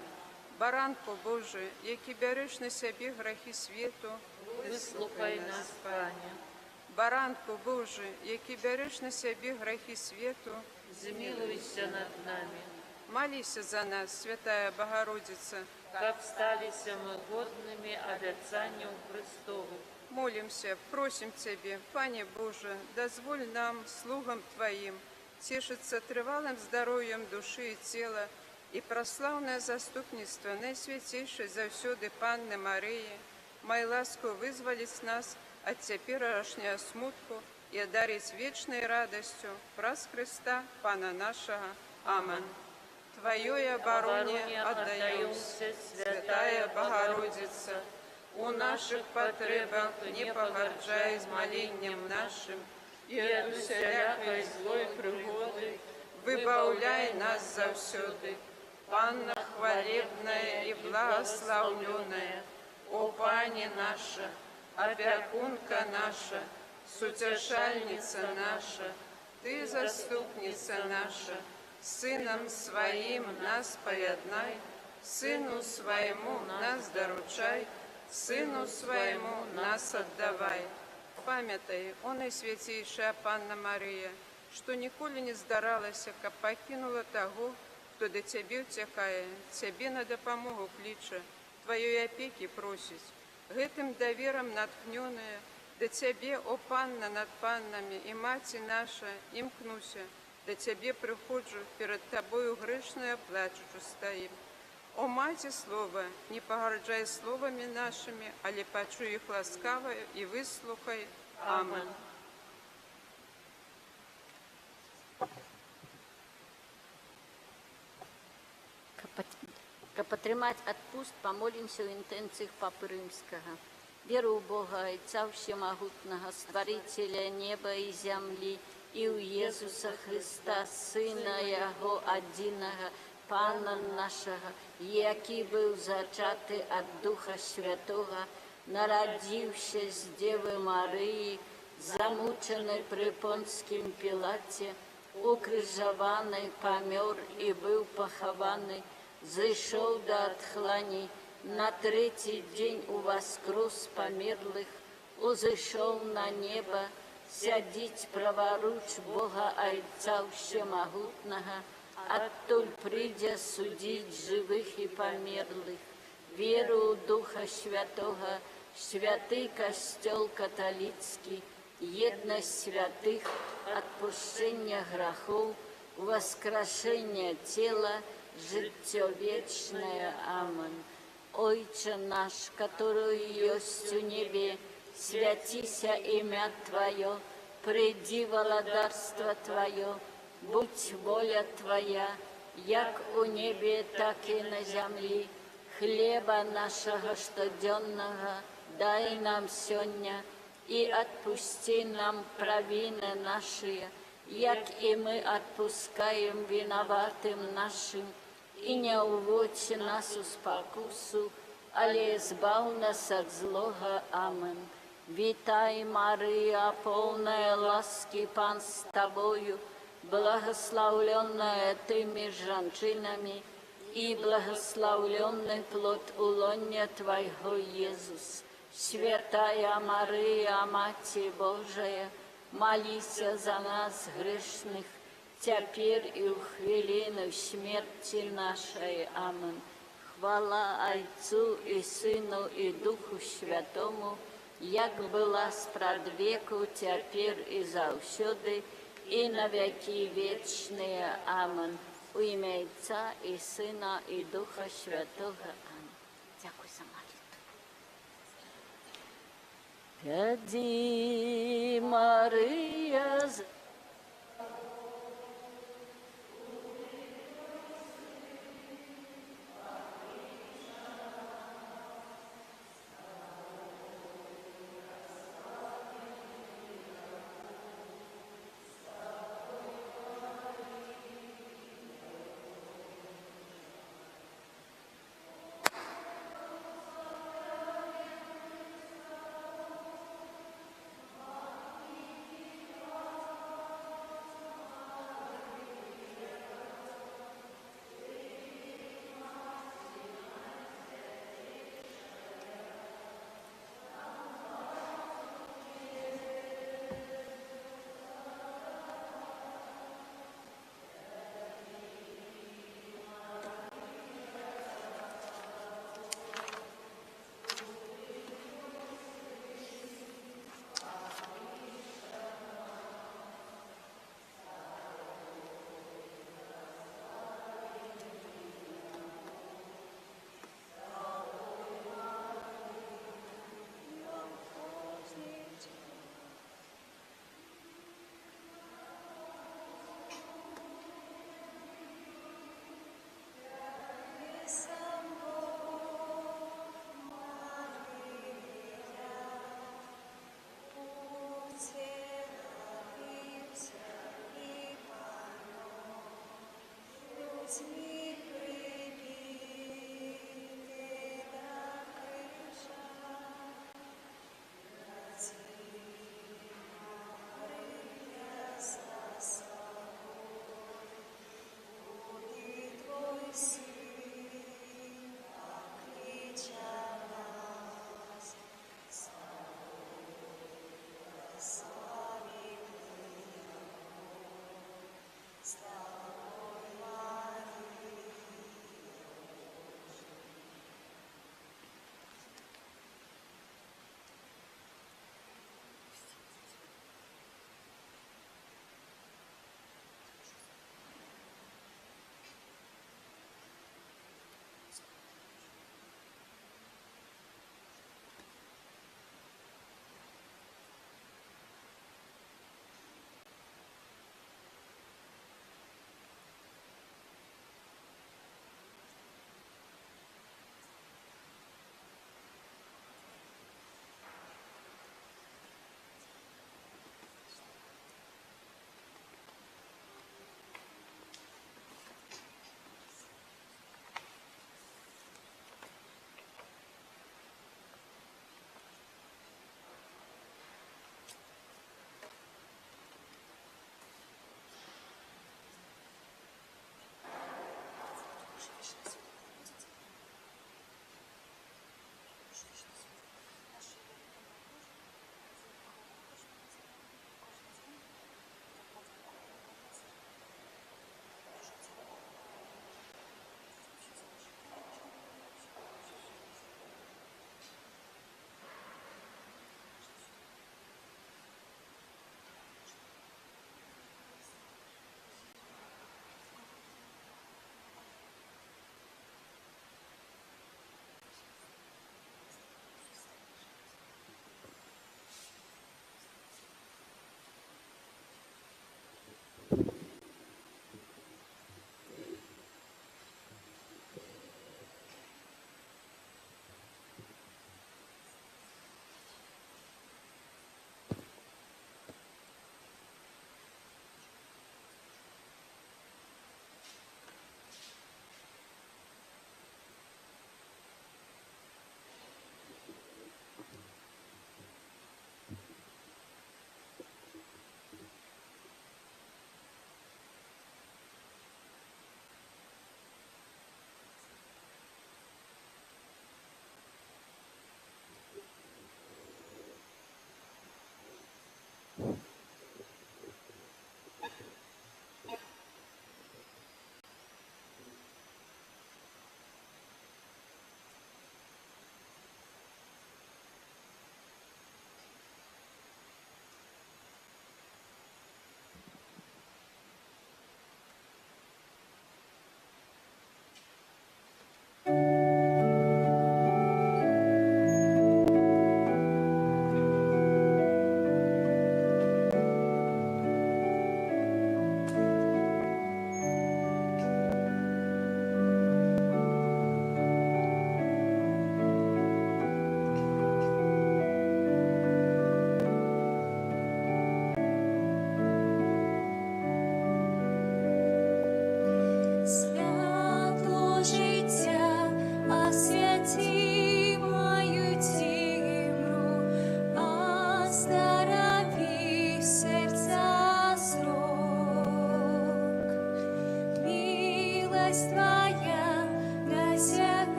Баранку Божы, які бярэш на сябе грахі свету, Выслухай нас, Пане. Баранку Божы, які бярэш на сябе грахі свету, Змілуйся над намі. Маліся за нас, святая Багародзіца. Каб сталіся мы годнымі абяцанняў Хрыстовых. Молімся, просім Цябе, Пане Божа, дазволь нам, слугам Тваім, цешыцца трывалым здароўем душы і цела і праз слаўнае заступніцтва Найсвяцейшай заўсёды Панны Марыі, май ласку вызваліць нас ад цяперашняга смутку і адарыць вечнай радасцю праз Хрыста, Пана нашага. Амэн. Тваёй абароне аддаёмся, святая Багародзіца, у нашых патрэбах не пагарджай маленнем нашым, і ад усялякай злой прыгоды выбаўляй нас заўсёды. Панна хвалебная і благаслаўлёная, о Пані наша, апякунка наша, суцяшальніца наша, Ты заступніца наша, Сынам Сваім нас паяднай, Сыну Свайму нас даручай, Сыну Свайму нас аддавай. Памятай, о найсвяцейшая Панна Марыя, што ніколі не здаралася, каб пакінула таго, хто да цябе ўцякае, цябе на дапамогу кліча, тваёй апекі просіць. Гэтым даверам натхнёная, да цябе, о Панна над паннамі і маці наша, імкнуся, да цябе прыходжу, перад табою грэшная плачучу стаім. О Маці Слова, не пагарджай словамі нашымі, але пачуй іх ласкава і выслухай. Амэн. Каб атрымаць адпуст, памолімся ў інтэнцыях Папы Рымскага. Веру ў Бога Айца Усемагутнага, Стварыцеля неба і зямлі, і ў Езуса Хрыста, Сына Яго адзінага, Пана нашага, які быў зачаты ад Духа Святога, нарадзіўся з Дзевы Марыі, замучаны пры Понцкім Пілаце, укрыжаваны, памёр і быў пахаваны, зышоў да адхлані, на трэці дзень уваскрос з памерлых, узышоў на неба, сядзіць праваруч Бога Айца Усемагутнага, адтуль прыйдзе судзіць жывых і памерлых. Веру ў Духа Святога, святы Касцёл каталіцкі, еднасць святых, адпушчэнне грахоў, уваскрашэнне цела, жыццё вечнае. Амэн. Ойча наш, каторы ёсць у небе, свяціся імя Тваё, прыйдзі валадарства Тваё, будзь воля Твая, як у небе, так і на зямлі. Хлеба нашага штодзённага дай нам сёння, і адпусці нам правіны нашы, як і мы адпускаем вінаватым нашым, і не ўводзь нас у спакусу, але збаў нас ад злога. Амэн. Вітай, Марыя, поўная ласкі, Пан з табою, благаслаўлёная ты між жанчынамі, і благаслаўлёны плод улоння Твайго, Езус. Святая Марыя, Маці Божая, маліся за нас, грэшных, цяпер і ў хвіліну смерці нашай. Амэн. Хвала Айцу і Сыну і Духу Святому, як была спрадвеку, цяпер і заўсёды, і на вякі вечныя. Амэн. У імя Айца і Сына і Духа Святога. Амэн. Дзякуй за малітву. Глядзі, Марыя,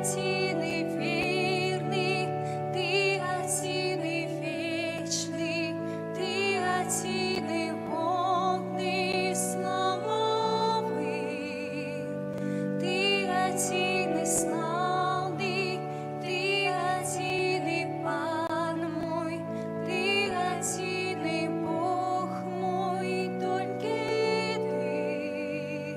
адзіны верны, Ты адзіны вечны, Ты адзіны годны славы. Ты адзіны слаўны, Ты адзіны Пан мой, Ты адзіны Бог мой, толькі Ты.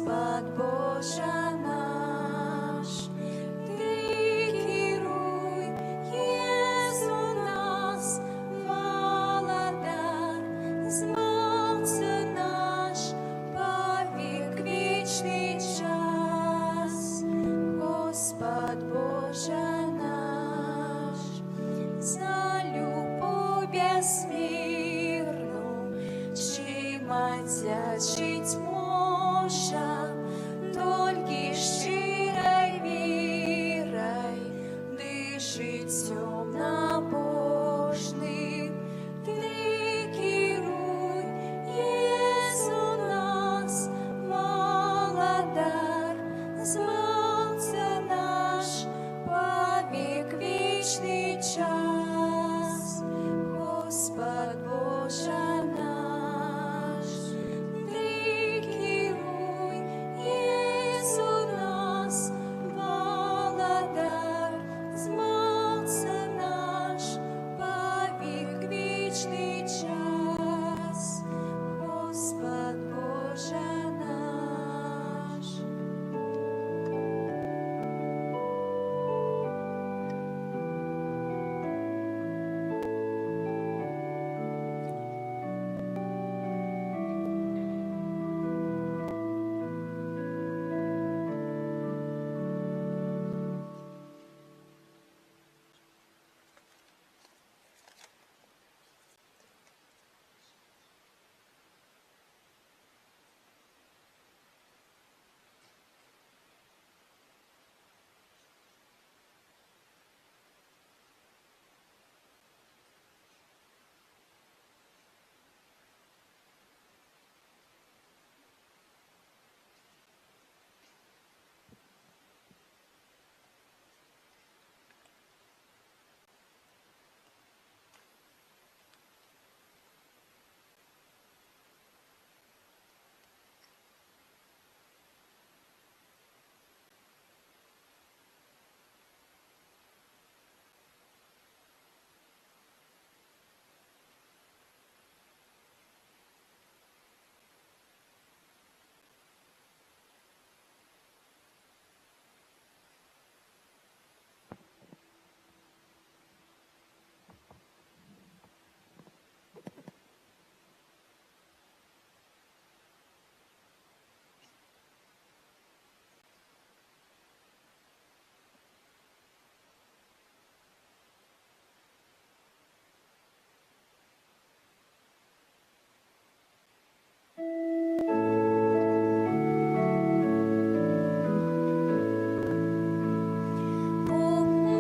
Господ Боже наш. Ты кіруй, Езу, нас, Валадар, Збаўца наш, павек вечны час. Господ Боже наш, за любоў бязмерну, чым аддзячыць можа, толькі шчырай верай, ды жыццём набожным. Ты кіруй, Езу, нас, Валадар, Збаўца наш, павек вечны час. Господ Боже наш, Ты кіруй, Езу, нас, Валадар, Збаўца наш, павек вечны час. Господ Боже наш.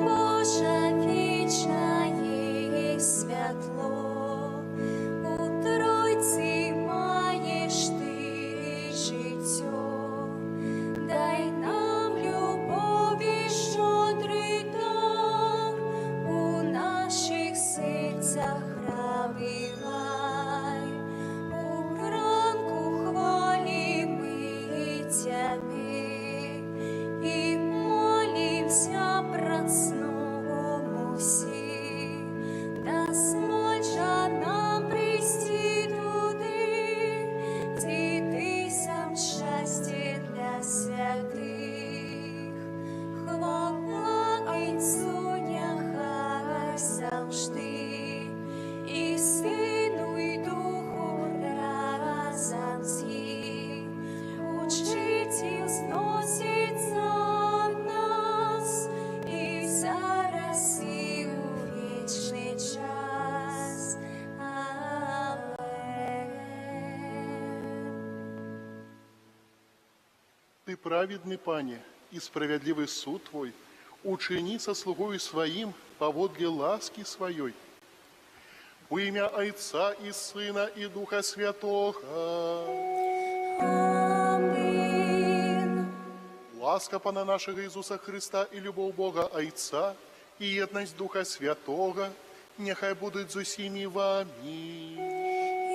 Божа, вечнае святло, у Тройцы маеш ты жыццё. Дай нам любові шчодры дар, у нашых сэрцах правівай. У ранку хвалім мы Цябе і молімся прад сном усе. Дазволь жа нам прыйсці туды, дзе ты сам шчасце для святых. Хвала Айцу няхай заўжды, і Сыну, і Духу разам з ім. Учыць і ўзносіцца нас, і зараз, і ў вечны час. Амэн. Ты праведны, Пане, і справядлівы суд Твой, учыні са слугою сваім паводле ласкі сваёй. У імя Айца і Сына і Духа Святога. Амэн. Ласка Пана нашага Ісуса Хрыста і любоў Бога Айца і еднасць Духа Святога няхай будуць з усімі вамі.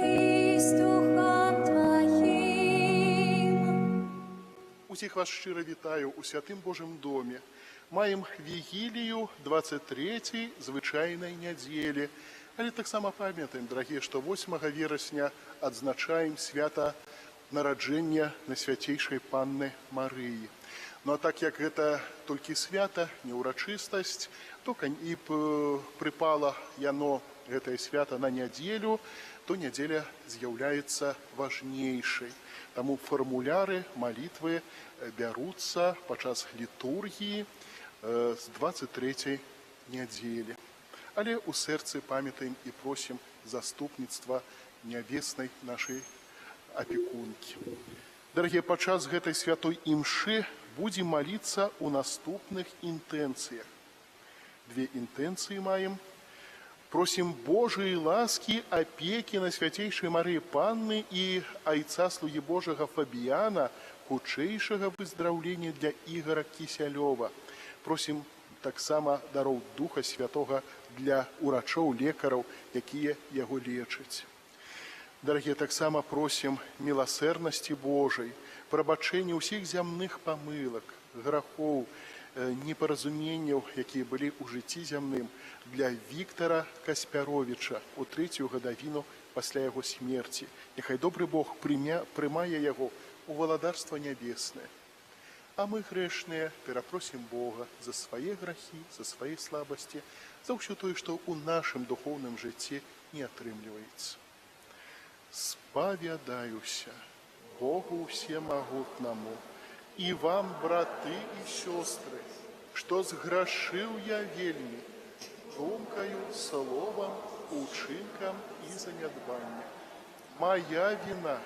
І з духам Тваім. Усіх вас шчыра вітаю ў святым Божым доме. Маем вігілію 23-й звычайнай нядзелі. Але таксама памятаем, дарагія, што 8 верасня адзначаем свята нараджэння Найсвяцейшай Панны Марыі. Ну а так як гэта толькі свята, не ўрачыстасць, то і прыпала яно, гэтае свята, на нядзелю, то нядзеля з'яўляецца важнейшай. Таму фармуляры малітвы бяруцца падчас літургіі з 23 нядзелі. Але ў сэрцы памятаем і просім заступніцтва нябеснай нашай апекункі. Дарагія, падчас гэтай святой імшы будзем маліцца ў наступных інтэнцыях. Две інтэнцыі маем. Просім Божай ласкі, апекі Найсвяцейшай Марыі Панны і айца слугі Божага Фабіяна, хутчэйшага выздараўлення для Ігара Кісялёва. Просім таксама дароў Духа Святога для урачоў, лекараў, якія яго лечаць. Дарагія, таксама просім міласэрнасці Божай, прабачэння ўсіх зямных памылак, грахоў, непаразуменняў, якія былі ў жыцці зямным, для Віктара Каспяровіча у трэцюю гадавіну пасля яго смерці. Няхай добры Бог прымае яго ў валадарства нябеснае. А мы, грэшныя, перапросім Бога за свае грахі, за свае слабасці, за ўсё тое, што ў нашым духоўным жыцці не атрымліваецца. Спавядаюся Богу Усемагутнаму і вам, браты і сёстры, што зграшыў я вельмі думкаю, словам, учынкам і занядбаннем. Мая віна,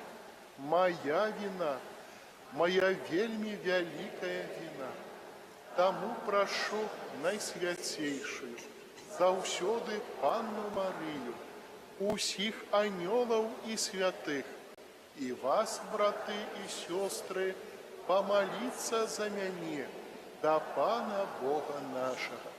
мая віна, мая вельмі вялікая віна. Таму прашу Найсвяцейшую, заўсёды Панну Марыю, усіх анёлаў і святых, і вас, браты і сёстры, памаліцца за мяне да Пана Бога нашага.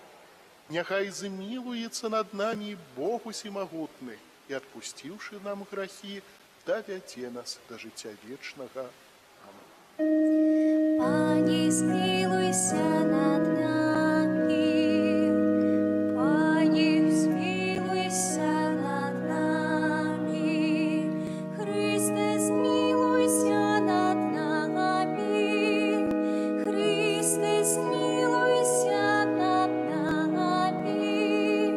Няхай змілуецца над намі Бог Усемагутны і, адпусціўшы нам грахі, давядзе нас да жыцця вечнага. Амэн. Пане, змілуйся над намі. Пане, змілуйся над намі. Хрысце, змілуйся над намі. Хрысце, змілуйся над намі.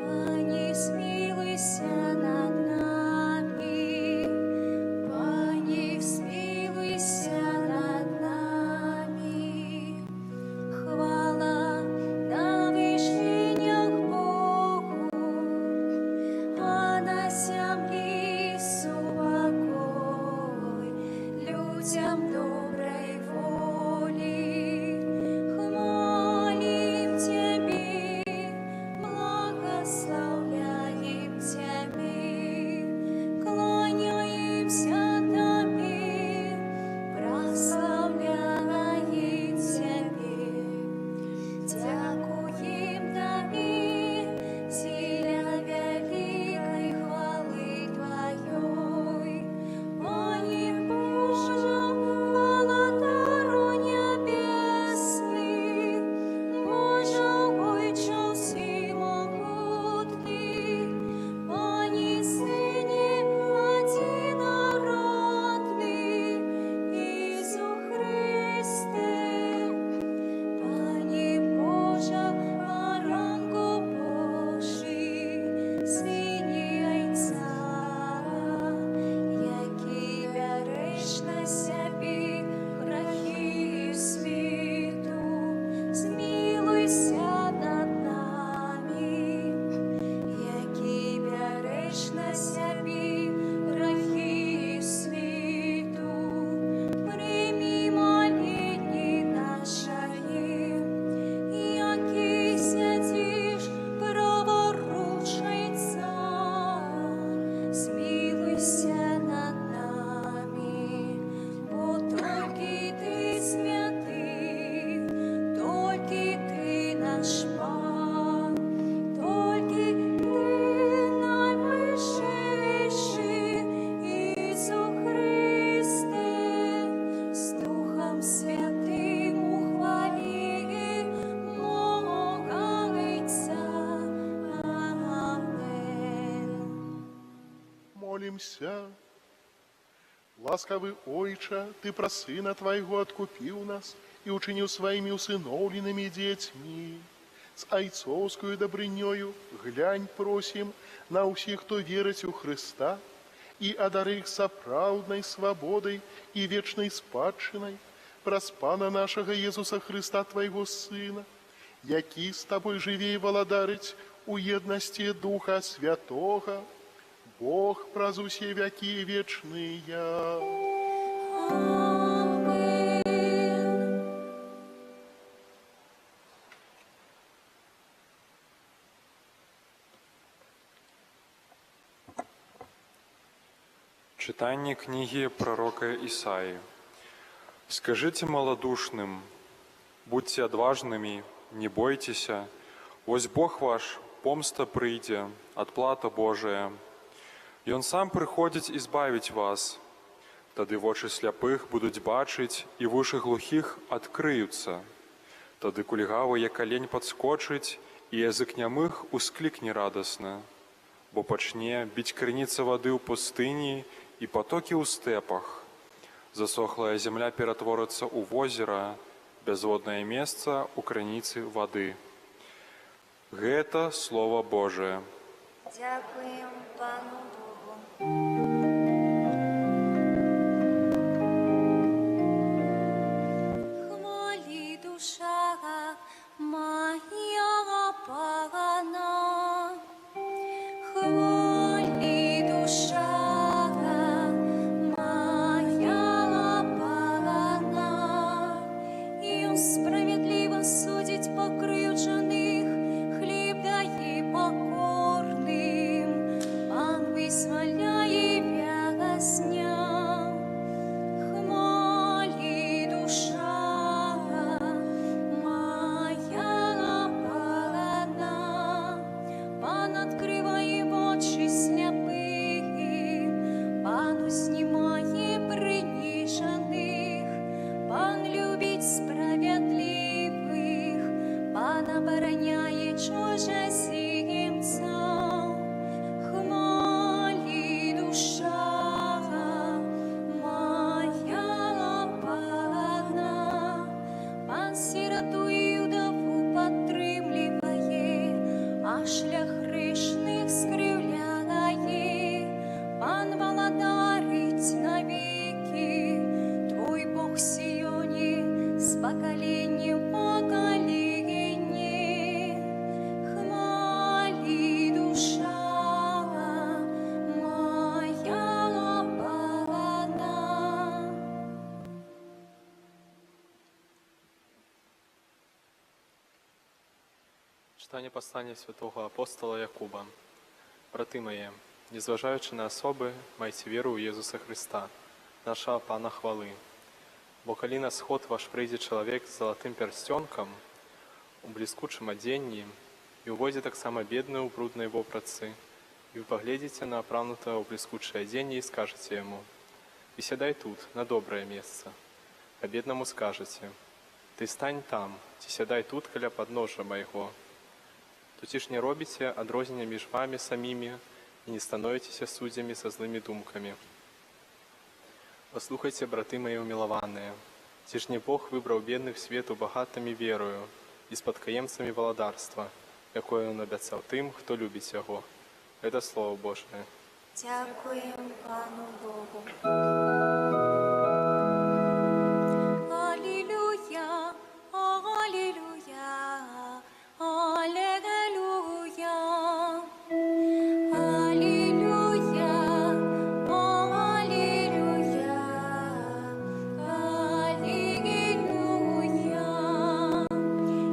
Пане, змілуйся над намі. Пане, змілуйся над намі. Хвала на вышынях Богу, а на зямлі супакой людзям добрай волі. Хвалім Цябе, благаслаўляем Цябе, кланяемся Табе, праслаўляем Цябе. Дзякуем Табе, дзеля вялікай хвалы Тваёй. Пане Божа, Валадару нябесны, Божа, Ойча ўсемагутны, Пане Сыне адзінародны, Езу Хрысце, Пане Божа, Баранку Божы, Сыне Айца, які бярэш на сябе грахі свету, змілуйся над намі, які бярэш на сябе грахі свету, прымі маленне нашае, які сядзіш праваруч Айца, змілуйся над намі, бо толькі Ты святы, толькі Ты наш Пан, толькі Ты найвышэйшы, Езу Хрысце, з Духам Святым у хвале Бога Айца. Амэн. Молімся. Ласкавы Ойча, Ты праз Сына Твайго адкупіў нас і ўчыніў сваімі ўсыноўленымі дзецьмі. З айцоўскаю дабрынёю глянь, просім, на ўсіх, хто верыць у Хрыста, і адары іх сапраўднай свабодай і вечнай спадчынай праз Пана нашага Езуса Хрыста, Твайго Сына, які з Табой жыве і валадарыць у еднасці Духа Святога, Бог праз усе вякі вечныя. Амэн. Чытанне кнігі прарока Ісаі. Скажыце маладушным: будзьце адважнымі, не бойцеся, вось Бог ваш, помста прыйдзе, адплата Божая. Ён сам прыходзіць і збавіць вас. Тады вочы сляпых будуць бачыць, і вушы глухіх адкрыюцца. Тады кульгавы, як алень, падскочыць, і язык нямых усклікне радасна. Бо пачне біць крыніца вады ў пустыні і патокі ў стэпах. Засохлая зямля ператворыцца ў возера, бязводнае месца ў крыніцы вады. Гэта Слова Божае. Дзякуем Пану Богу. Хвалі, душа мая Пана, хвалі, душа мая Пана, і Ён справядліва судзіць пакрыўджаных, хлеб дае пакорным, Пан вызваляе вязня. Хвалі, душа мая Пана, Пан адкрывае вочы сляпых, Пан узнімае прыніжаных, Пан любіць справядлівых, Пан абараняе чужаземцаў. Хвалі, душа мая Пана, Пан сірату і ўдаву падтрымлівае, а шлях грэшных скрыўляе. Пан валадарыць навекі, Твой Бог Сіёне з пакалення ў пакаленне. Хвалі, душа мая Пана. Чытанне паслання святога апостала Якуба. Браты мае, не зважаючы на асобы, майце веру ў Езуса Хрыста, нашага Пана хвалы. Бо калі на сход ваш прыйдзе чалавек з залатым пярсцёнкам, у бліскучым адзенні, і ўвойдзе таксама бедны ў бруднай вопратцы, і вы паглядзіце на апранутага ў бліскучае адзенне і скажаце яму: Ты сядай тут, на добрае месца. А беднаму скажаце: Ты стань там, ці сядай тут каля падножжа майго. То ці ж не робіце адрознення між вамі самімі і не становіцеся суддзямі са злымі думкамі? Паслухайце, браты мае умілаваныя, ці ж не Бог выбраў бедных свету багатымі верою і спадкаемцамі валадарства, якое Ён абяцаў тым, хто любіць Яго. Гэта Слова Божае. Дзякуем Пану Богу. Алілуя, алілуя, алілуя. Алілуя, алілуя, алілуя.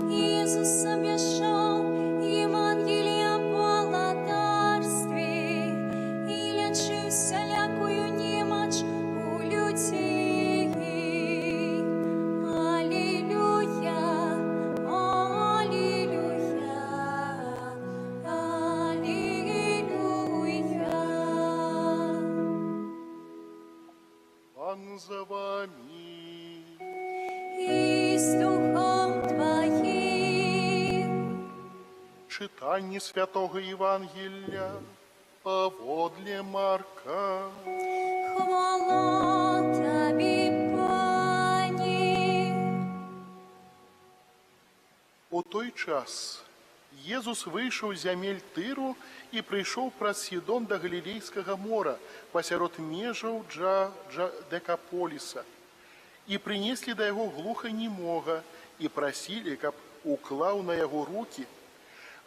Езус абвяшчаў Евангелле аб валадарстве і лячыў усялякую немач у людзей. Алілуя, алілуя, алілуя. Пан за вамі. І з духам Тваім. Чытанне святога Евангелля паводле Марка. Хвала Табе, Пане. У той час Езус выйшаў з зямель Тыру і прыйшоў праз Сідон да Галілейскага мора, пасярод межаў Дэкаполіса. І прынеслі да яго глуханемога і прасілі, каб уклаў на яго рукі.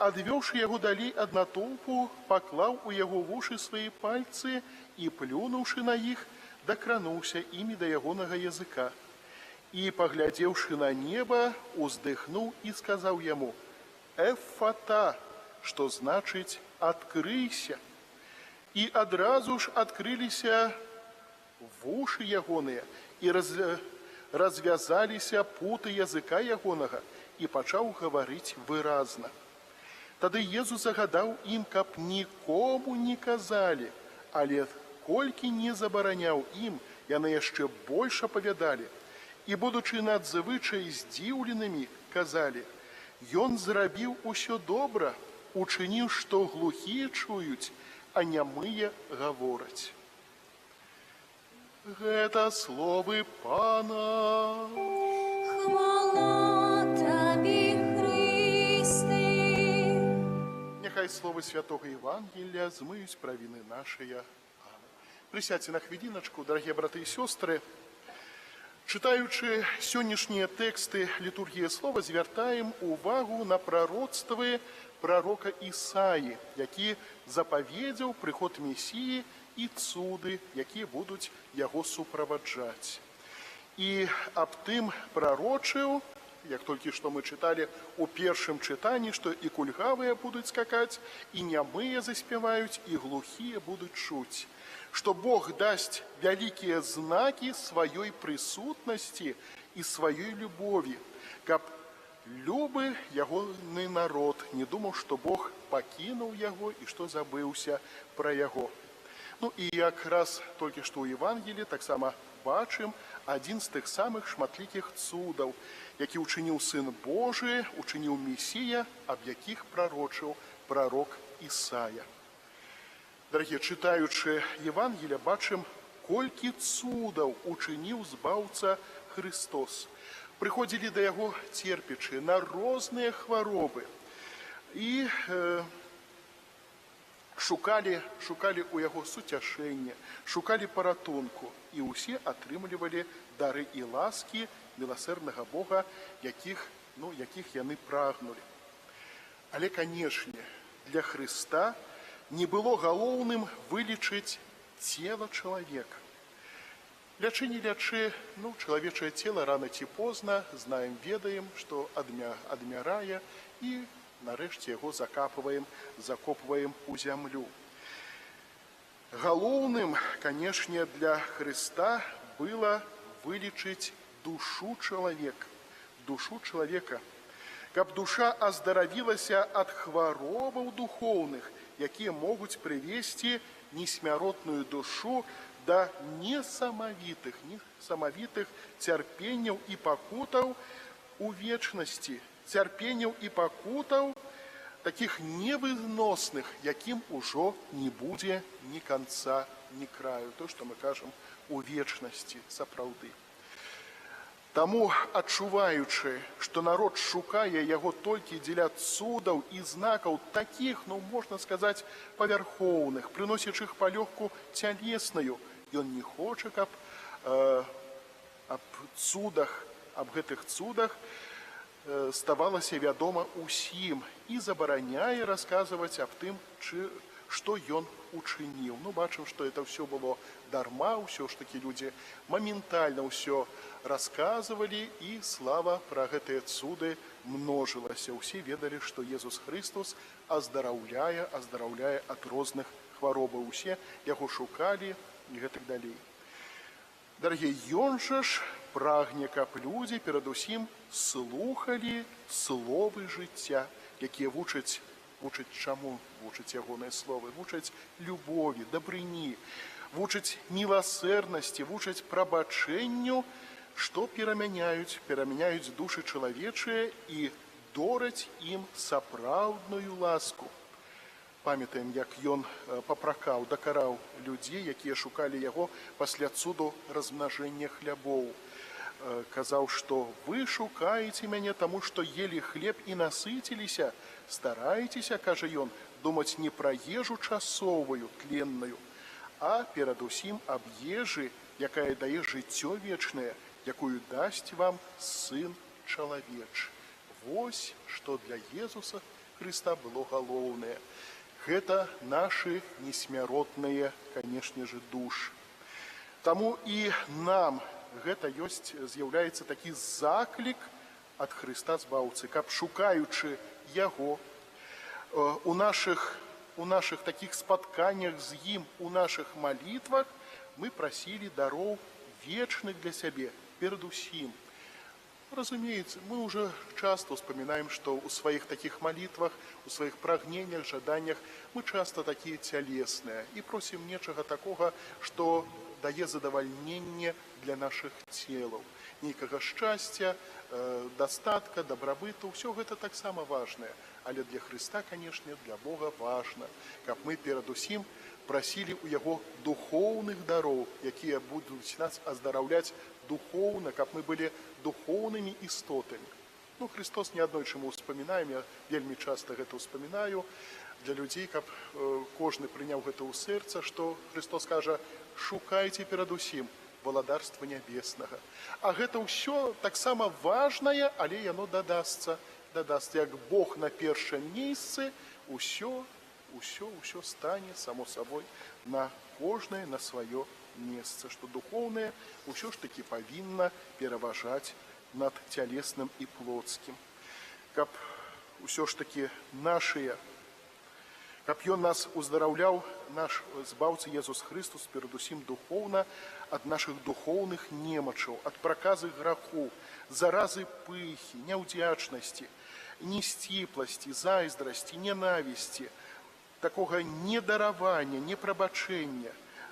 Адвёўшы яго далей ад натоўпу, паклаў у яго вушы свае пальцы і, плюнуўшы на іх, дакрануўся імі да ягонага языка. І, паглядзеўшы на неба, уздыхнуў і сказаў яму: «Эффата», што значыць «адкрыйся». І адразу ж адкрыліся вушы ягоныя, і развязаліся путы языка ягонага, і пачаў гаварыць выразна. Тады Езус загадаў ім, каб нікому не казалі, але колькі не забараняў ім, яны яшчэ больш апавядалі. І, будучы надзвычай здзіўленымі, казалі: «Ён зрабіў усё добра, учыніў, што глухія чуюць, а нямыя гавораць». Гэта словы Пана. Хвала Табе, Хрысце. Няхай словы святога Евангелля змыюць правіны нашыя. Амэн. Прысядзьце на хвіліначку, дарагія браты і сёстры. Чытаючы сённяшнія тэксты літургіі слова, звяртаем увагу на прароцтвы прарока Ісаі, які запаведзіў прыход Месіі і цуды, якія будуць яго суправаджаць. І аб тым прарочыў, як толькі што мы чыталі у першым чытанні, што і кульгавыя будуць скакаць, і нямыя заспяваюць, і глухія будуць чуць, што Бог дасць вялікія знакі сваёй прысутнасці і сваёй любові, каб любы ягоны народ не думаў, што Бог пакінуў яго і што забыўся пра яго. Ну і якраз толькі што ў Евангелі таксама бачым адзін з тых самых шматлікіх цудаў, які ўчыніў Сын Божы, учыніў Месія, аб якіх прарочыў прарок Ісая. Дарагія, чытаючы Евангелія, бачым, колькі цудаў учыніў Збаўца Хрыстос. Прыходзілі да яго церпячы на розныя хваробы і шукалі ў яго суцяшэння, шукалі паратунку, і ўсе атрымлівалі дары і ласкі міласэрнага Бога, якіх яны прагнулі. Але, канешне, для Хрыста не было галоўным вылечыць цела чалавека. Лячы, не лячы, чалавечае цела рана ці позна, знаем, ведаем, што адмярае, і нарэшце яго закопваем у зямлю. Галоўным, канешне, для Хрыста было вылечыць душу чалавека, душу чалавека, каб душа аздаравілася ад хваробаў духоўных, якія могуць прывесці несмяротную душу да несамавітых цярпенняў і пакутаў у вечнасці, цярпенняў і пакутаў такіх невыносных, якім ужо не будзе ні канца, ні краю, то, што мы кажам у вечнасці сапраўды. Таму, адчуваючы, што народ шукае яго толькі дзеля цудаў і знакаў такіх, можна сказаць, павярхоўных, прыносячых палёгку цялесную, ён не хоча, каб аб гэтых цудах ставалася вядома ўсім, і забараняе расказваць аб тым, што ён учыніў. Бачым, што это ўсё было дарма, ўсё ж такі людзі моментальна ўсё расказвалі, і слава пра гэтыя цуды множылася. Усе ведалі, што Езус Хрыстус аздараўляе ад розных хваробаў. Усе яго шукалі і гэтак далей. Дарагія, ён жа ж прагне, каб людзі перадусім слухалі словы жыцця, якія вучаць чаму? Вучаць ягоныя словы, вучаць любові, дабрыні, вучаць міласэрнасці, вучаць прабачэнню, што перамяняюць душы чалавечыя і дораць ім сапраўдную ласку. Памятаем, як ён папракаў, дакараў людзей, якія шукалі яго пасля цуду размнажэння хлябоў. Казаў, што вы шукаеце мяне таму, што елі хлеб і насыціліся. Старайцеся, кажа ён, думаць не пра ежу часовую, тленную, а перадусім аб ежы, якая дае жыццё вечнае, якую дасць вам Сын Чалавечы. Вось што для Езуса Хрыста было галоўнае. Гэта нашы несмяротныя, канешне же, душы. Таму і нам гэта ёсць, з'яўляецца такі заклік ад Хрыста Збаўцы, каб, шукаючы яго у нашых такіх спатканнях з ім, у нашых малітвах, мы прасілі дароў вечных для сябе перадусім. Разумеется, мы уже часто вспоминаем, что у своих таких молитвах, у своих прагнениях, жаданнях мы часто такие телесные и просим нечага такого, что дае задавальненне для наших целаў. Нейкага шчасця, дастатка, дабрабыту, ўсё гэта таксама важнае. Але для Хрыста, канешне, для Бога важна, каб мы перадусім прасілі ў яго духоўных дароў, якія будуць нас аздараўляць духоўна, каб мы былі духоўнымі істотамі. Ну, Хрыстос неаднойчы мы ўспамінаем, я вельмі часта гэта ўспамінаю для людзей, каб кожны прыняў гэта ў сэрца, што Хрыстос кажа: «Шукайце перадусім валадарства нябеснага». А гэта ўсё таксама важнае, але яно дадасца, дадасца, як Бог на першым месцы, ўсё, ўсё, ўсё стане само сабой на кожнае на сваё месца, што духоўнае ўсё ж такі павінна пераважаць над цялесным і плотскім. Каб ўсё ж такі нашыя, каб ён нас уздараўляў, наш Збаўца Езус Хрыстус, перадусім духоўна, ад нашых духоўных немачаў, ад праказы граху, заразы пыхі, няўдзячнасці, несціпласці, зайздрасці, ненавісці, такога недаравання, непрабачэння,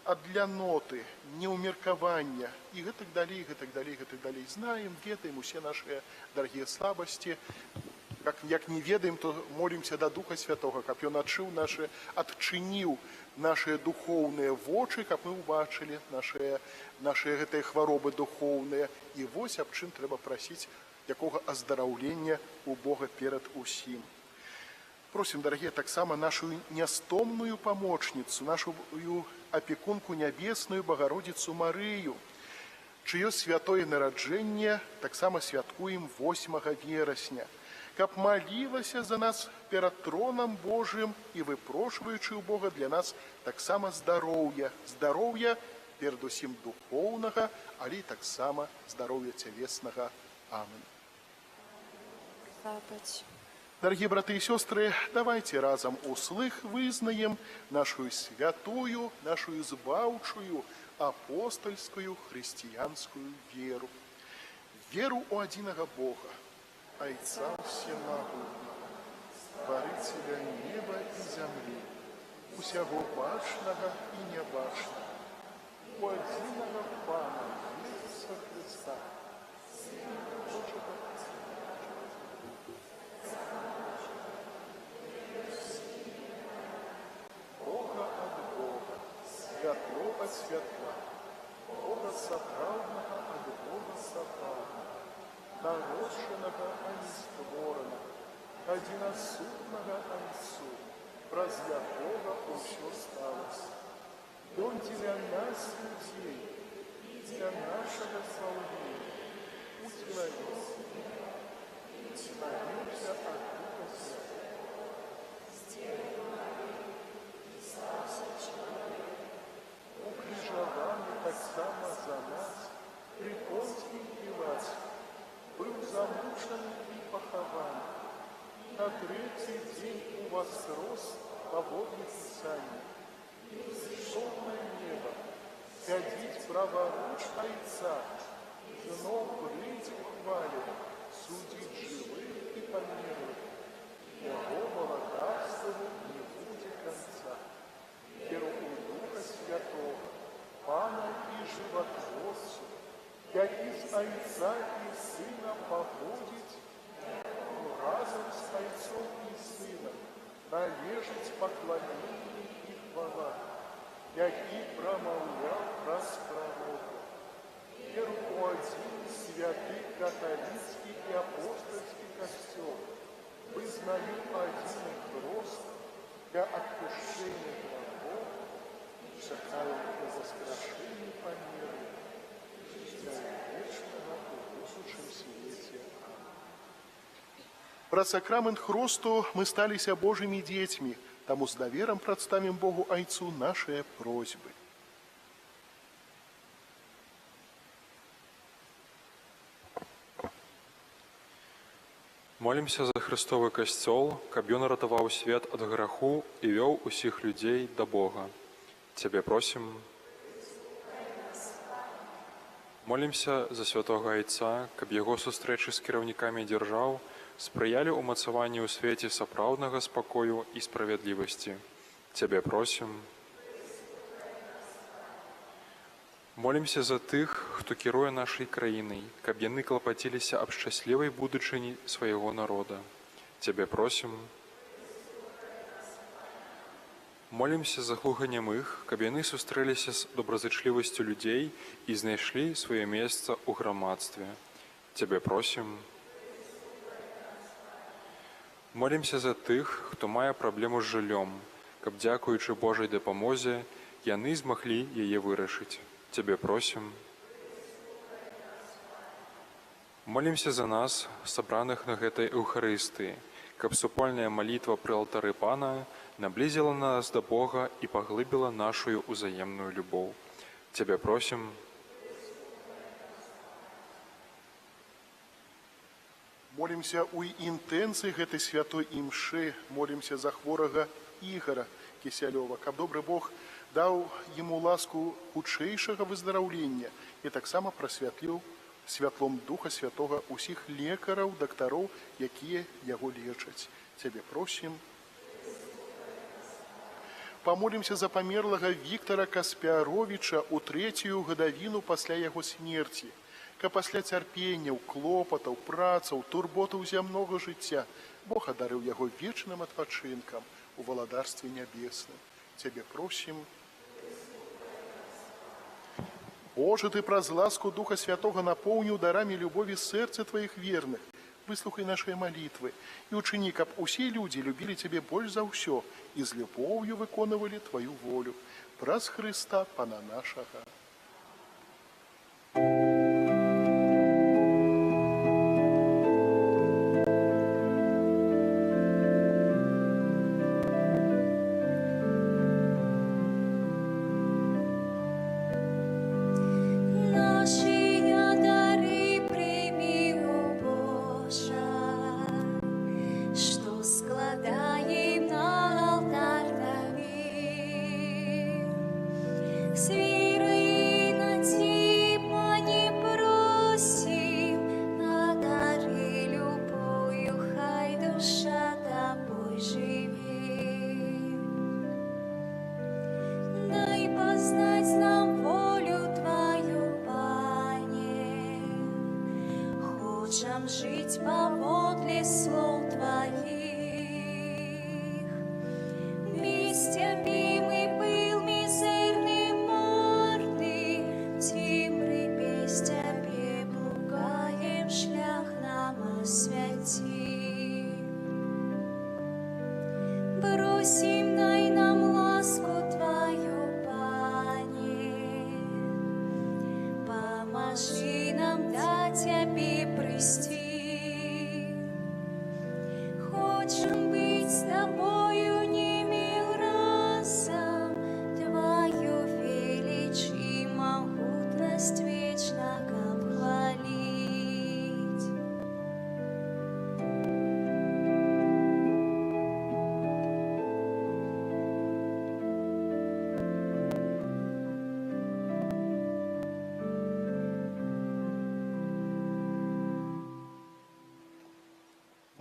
ад ляноты, неўмеркавання і гэтак далей, гэтак далей, гэтак далей. Знаем, ведаем усе нашыя дарагія слабасці. Як не ведаем, то молімся да Духа Святога, каб ён адчыніў нашыя духоўныя вочы, каб мы ўбачылі нашыя гэтыя хваробы духоўныя. І вось аб чым трэба прасіць, якога аздараўлення у Бога перад усім. Просім, дарагія, таксама нашу нястомную памочніцу, нашу апекунку нябесную Багародзіцу Марыю, чыё святое нараджэнне таксама святкуем 8 верасня, каб малілася за нас перад тронам Божым і выпрошваючы ў Бога для нас таксама здароўя, здароўя перадусім духоўнага, але і таксама здароўя цялеснага. Амен. Плакаць. Дорогие браты и сестры, давайте разом услых вызнаем нашу святую, нашу збаўчую апостольскую христианскую веру. Веру у адзінага Бога, Айца Усемагутнага, Стварыцеля неба і зямлі, усяго бачнага і нябачнага, у адзінага Пана Езуса Хрыста, Сына Божага, Бога ад Бога, святло ад святла, Бога сапраўднага ад Бога сапраўднага, народжанага, а не створанага, адзінасутнага Айцу, праз якога ўсё сталася. Ён дзеля нас, людзей, і для нашага збаўлення уцелавіўся ад Духа Святога. Укрыжаваны таксама за нас пры Понцкім Пілаце, быў замучаны і пахаваны. На трэці дзень уваскрос паводле Пісання і ўзышоў на неба, сядзіць праваруч Айца, зноў прыйдзе ў хвале судзіць жывых і памерлых. Яго валадарству не будзе канца. Веру ў Духа Святога, Пана і Жыватворцу, які з Айца і Сына паходзіць, разам з Айцом і Сынам належыць пакланенне і хвала, які прамаўляў праз прарокаў. Веру ў адзін святы каталіцкі і апостальскі Касцёл, вызнаю адзін хрост для адпушчэння грахоў і чакаю ўваскрашэння памерлых і жыцця вечнага ў будучым свеце. Праз сакрамент хросту мы сталіся Божымі дзецьмі, таму з даверам прадставім Богу Айцу нашыя просьбы. Молімся за Хрыстовы Касцёл, каб ён ратаваў свет ад граху і вёў усіх людзей да Бога. Цябе просім. Молімся за святога Айца, каб яго сустрэчы з кіраўнікамі дзяржаў спрыялі ўмацаванню ў свеце сапраўднага спакою і справядлівасці. Цябе просім. Молімся за тых, хто кіруе нашай краінай, каб яны клапаціліся аб шчаслівай будучыні свайго народа. Цябе просім. Молімся за глуханямых, каб яны сустрэліся з добразычлівасцю людзей і знайшлі сваё месца ў грамадстве. Цябе просім. Молімся за тых, хто мае праблему з жыллём, каб, дзякуючы Божай дапамозе, яны змаглі яе вырашыць. Цябе просім. Молімся за нас, сабраных на гэтай Эўхарыстыі, каб супольная малітва пры алтары Пана наблізіла нас да Бога і паглыбіла нашу ўзаемную любоў. Цябе просім. Молімся ў інтэнцыі гэтай святой імшы, молімся за хворага Ігара Кісялёва, каб добры Бог даў яму ласку хутчэйшага выздараўлення і таксама прасвятліў святлом Духа Святога ўсіх лекараў, дактароў, якія яго лечаць. Цябе просім. Памолімся за памерлага Віктара Каспяровіча ў трэцюю гадавіну пасля яго смерці, каб пасля цярпенняў, клопатаў, працаў, турботаў зямнога жыцця Бог адарыў яго вечным адпачынкам у валадарстве нябесным. Цябе просім. Божа, Ты праз ласку Духа Святога напоўніў дарамі любові сэрца Тваіх верных. Выслухай нашыя малітвы і учыні, каб усе людзі любілі Цябе больш за ўсё і з любоўю выконвалі Тваю волю. Праз Хрыста, Пана нашага.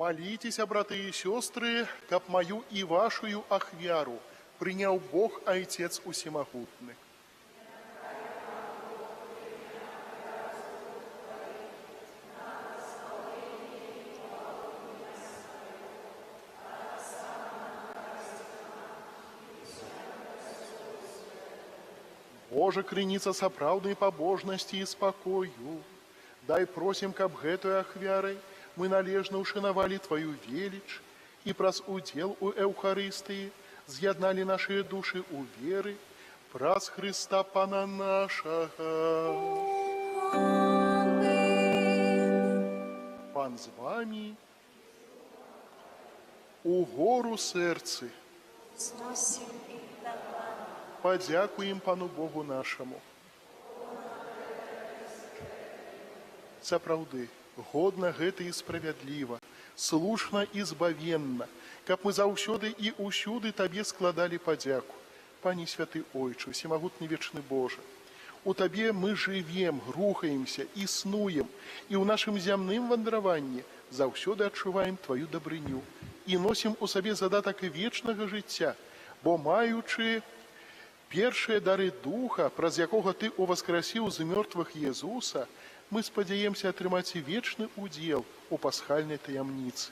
Маліцеся, браты і сёстры, каб маю і вашую ахвяру прыняў Бог Айцец Усемагутны. Божа, крыніца сапраўднай пабожнасці і спакою, дай просім, каб гэтай ахвярай мы належна ўшанавалі Тваю веліч і праз удзел у Эўхарыстыі з'ядналі нашыя душы ў веры праз Хрыста Пана нашага. Амэн. Пан з вамі. Угору сэрцы. Узносім іх да Пана. Падзякуем Пану Богу нашаму. Сапраўды, годна гэта і справядліва, слушна і збавенна, каб мы заўсёды і ўсюды Табе складалі падзяку. Пане святы Ойча, усемагутны вечны Божа, у Табе мы жывем, рухаемся, існуем, і ў нашым зямным вандраванні заўсёды адчуваем Тваю дабрыню і носім у сабе задатак вечнага жыцця, бо маючы першыя дары Духа, праз якога Ты ўваскрасіў з мёртвых Езуса, мы спадзяемся атрымаць вечны удзел у пасхальнай таямніцы.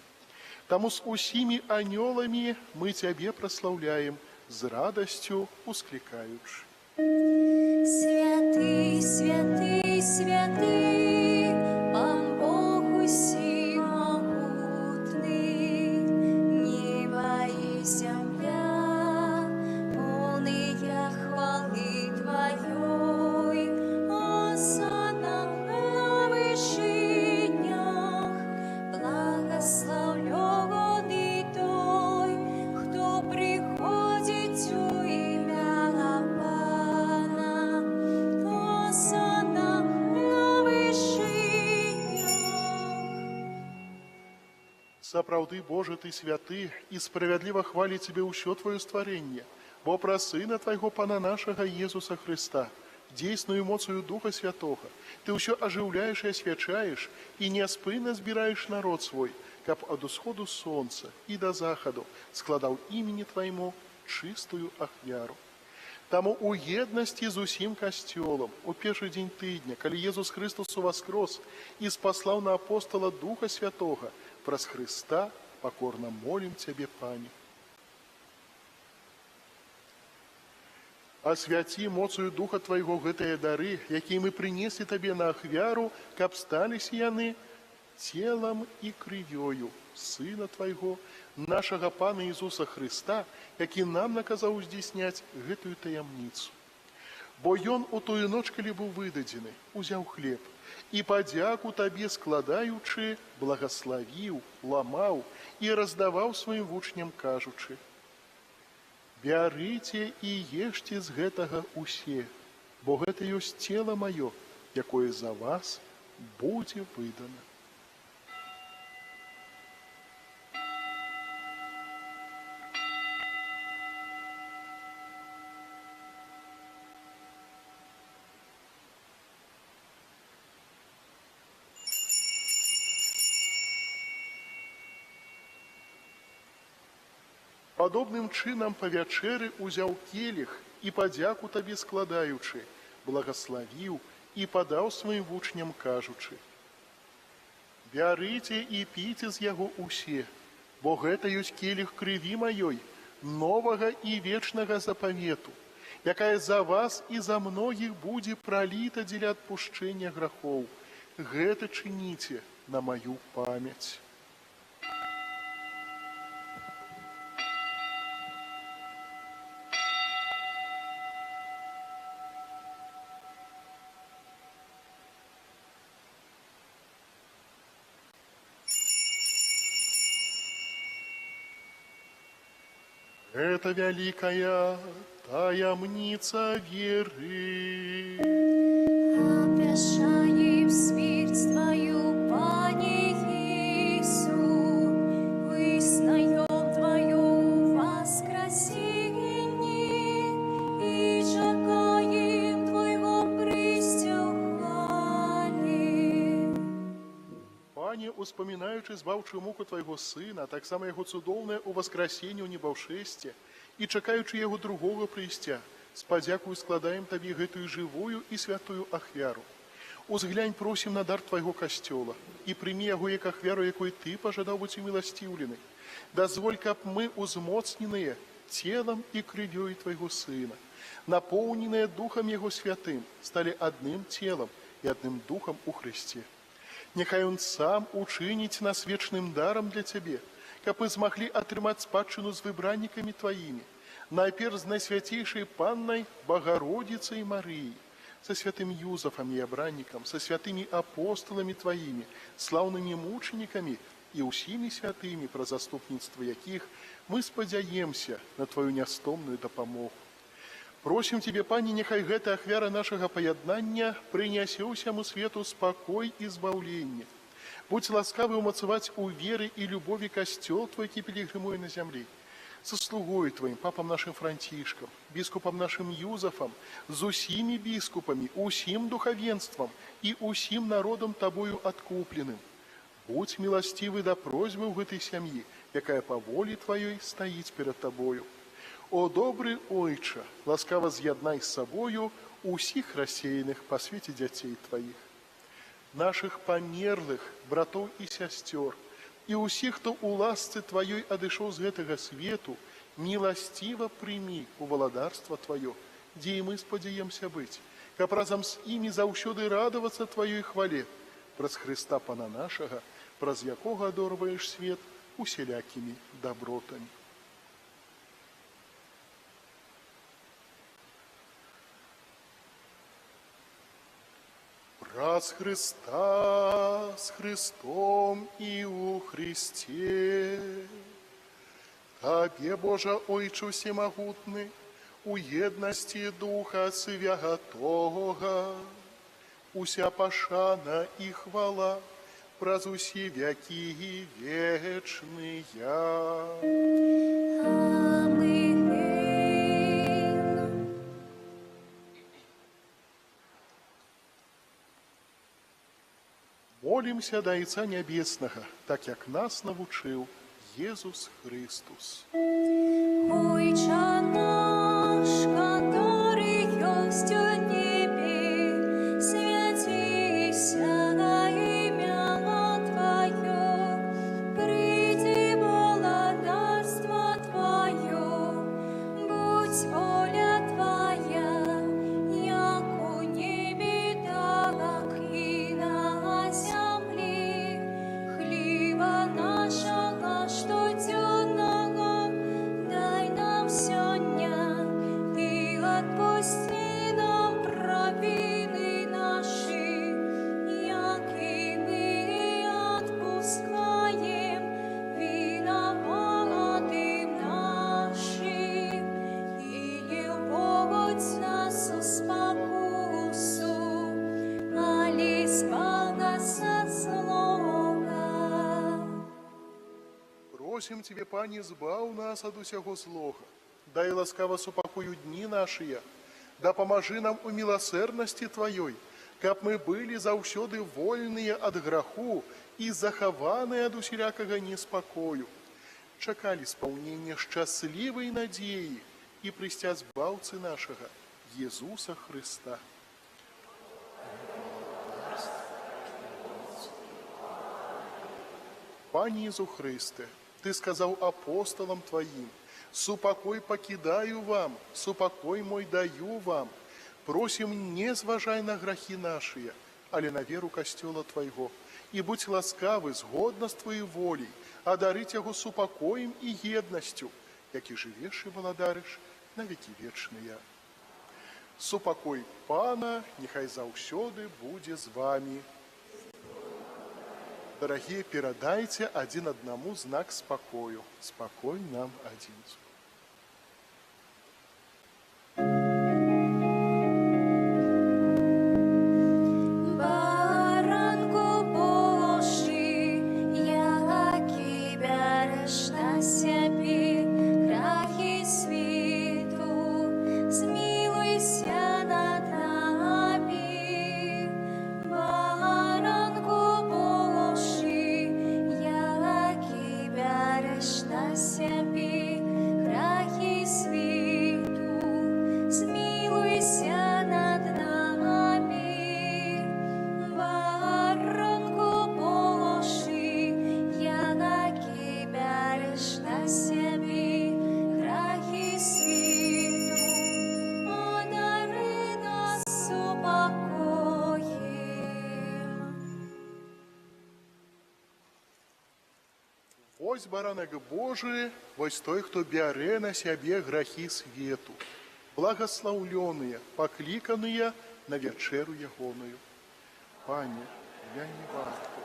Таму з усімі анёламі мы Цябе праслаўляем, з радасцю усклікаючы. Святы, святы, святы, Пан Бог усемагутны, неба і зямля, полныя хвалы Тваёй, Осанна на вышынях, благаслаўлёны той, хто прыходзіць у імя Пана, Осанна на вышынях. Сапраўды, Божа, Ты святы, і справядліва хваліць Цябе ўсё Тваё стварэнне, бо праз Сына Твайго Пана нашага Езуса Хрыста, дзейсную моцаю Духа Святога, Ты ўсё ажыўляеш і асвячаеш, і няспынна збіраеш народ свой, каб ад усходу сонца і да захаду складаў імені Твайму чыстую ахвяру. Таму у еднасці з усім Касцёлам у першы дзень тыдня, калі Езус Хрыстус уваскрос і спаслаў на апостала Духа Святога, праз Хрыста пакорна молім Цябе, Пане. Асвяці моцаю Духа Твайго гэтыя дары, якія мы прынеслі Табе на ахвяру, каб сталіся яны целам і крывёю Сына Твайго, нашага Пана Ісуса Хрыста, які нам наказаў здзейсняць гэтую таямніцу. Бо Ён у тую ноч, калі быў выдадзены, узяў хлеб і падзяку Табе складаючы, благаславіў, ламаў і раздаваў сваім вучням, кажучы: Бярыце і ешце з гэтага усе, бо гэта ёсць цела маё, якое за вас будзе выдана. Падобным чынам па вячэры узяў келіх і падзяку Табе складаючы, благаславіў і падаў сваім вучням, кажучы: Бярыце і піце з яго ўсе, бо гэта ёсць келіх крыві маёй, новага і вечнага запавету, якая за вас і за многіх будзе праліта дзеля адпушчэння грахоў. Гэта чыніце на маю памяць. Это вялікая таямніца веры. Обещаем смерть Твою, Пане Иису, вызнаем Твое воскресение и чекаем Твоего прыстя в хвале. Пане, успамінаючы збаўчую муку Твайго Сына, а таксама Яго цудоўнае ўваскрасенне ў небаўшэсце і чакаючы Яго другога прыйсця, з падзякую складаем Табе гэтую жывую і святую ахвяру. Узглянь, просім, на дар Твайго Касцёла і прымі яго як ахвяру, якой Ты пажадаў быць уміласціўлены. Дазволь, каб мы, узмоцненыя целам і крывёй Твайго Сына, напоўненыя Духам Яго Святым, сталі адным целам і адным духам у Хрысце. Няхай Ён сам учыніць нас вечным дарам для Цябе, каб мы змаглі атрымаць спадчыну з выбраннікамі Тваімі, найперш з Найсвяцейшай Паннай Багародзіцай Марыяй, са святым Юзафам і абраннікам, са святымі апосталамі Тваімі, слаўнымі мучанікамі і ўсімі святымі, праз заступніцтва якіх мы спадзяемся на Тваю нястомную дапамогу. Просім Цябе, Пане, няхай гэта ахвяра нашага паяднання прынясе ўсяму свету спакой і збаўленне. Будзь ласкавы ўмацаваць у веры і любові касцёл Твой, які пілігрымуе на зямлі. Са слугою Тваім, папам нашым Францішкам, біскупам нашым Юзафам, з усімі біскупамі, усім духавенствам і усім народам Табою адкупленым. Будзь міласцівы да просьбы ў гэтай сям'і, якая па волі Тваёй стаіць перад Табою. О добры Ойча, ласкава з'яднай з сабою усіх рассеяных па свеце дзяцей Тваіх, нашых памерлых братоў і сясцёр, і ўсіх, хто ў ласцы Тваёй адышоў з гэтага свету, міласціва прымі ў валадарства Тваё, дзе і мы спадзяемся быць, каб разам з імі заўсёды радавацца Тваёй хвале, праз Хрыста Пана нашага, праз якога адорваеш свет усялякімі дабротамі. Праз Хрыста, з Хрыстом і ў Хрысце. Табе, Божа, Ойча усемагутны, у еднасці Духа Святога, уся пашана і хвала праз усе вякі вечныя. Амэн. Молімся да Айца Нябеснага, так як нас навучыў Езус Хрыстус. Ойча наш, каторы ёсць у небе, свяціся імя Тваё, прыйдзі валадарства Тваё, будзь воля Твая, як у небе, так і на зямлі. Хлеба нашага штодзённага дай нам сёння, і адпусці нам правіны нашы, як і мы адпускаем вінаватым нашым. І не ўводзь нас у спакусу, але збаў нас ад злога. Просім Цябе, Пане, збаў нас ад усяго злога. Дай ласкава супакою дні нашыя, дапамажы нам у міласэрнасці Тваёй, каб мы былі заўсёды вольныя ад граху і захаваныя ад усялякага неспакою. Чакалі спаўнення шчаслівай надзеі і прыйсця Збаўцы нашага, Езуса Хрыста. Пане Езу Хрысце, Ты сказаў апосталам Тваім: «Супакой пакідаю вам, супакой мой даю вам. Просім, не зважай на грахі нашыя, але на веру Касцёла Твайго, і будзь ласкавы згодна з Тваёй воляй, адарыць яго супакоем і еднасцю, які жывеш і валадарыш на векі вечныя». Супакой Пана няхай заўсёды будзе з вамі. Дарагія, перадайце адзін аднаму знак спакою. Спакой нам адзін. Баранку Божы, які бярэш на сябе грахі свету, змілуйся над намі. Баранку Божы, які бярэш на сябе Вось Баранак Божы, вось той, хто бярэ на сябе грахі свету, благаслаўлёныя, пакліканыя на вячэру ягоную. Пане, я не варты,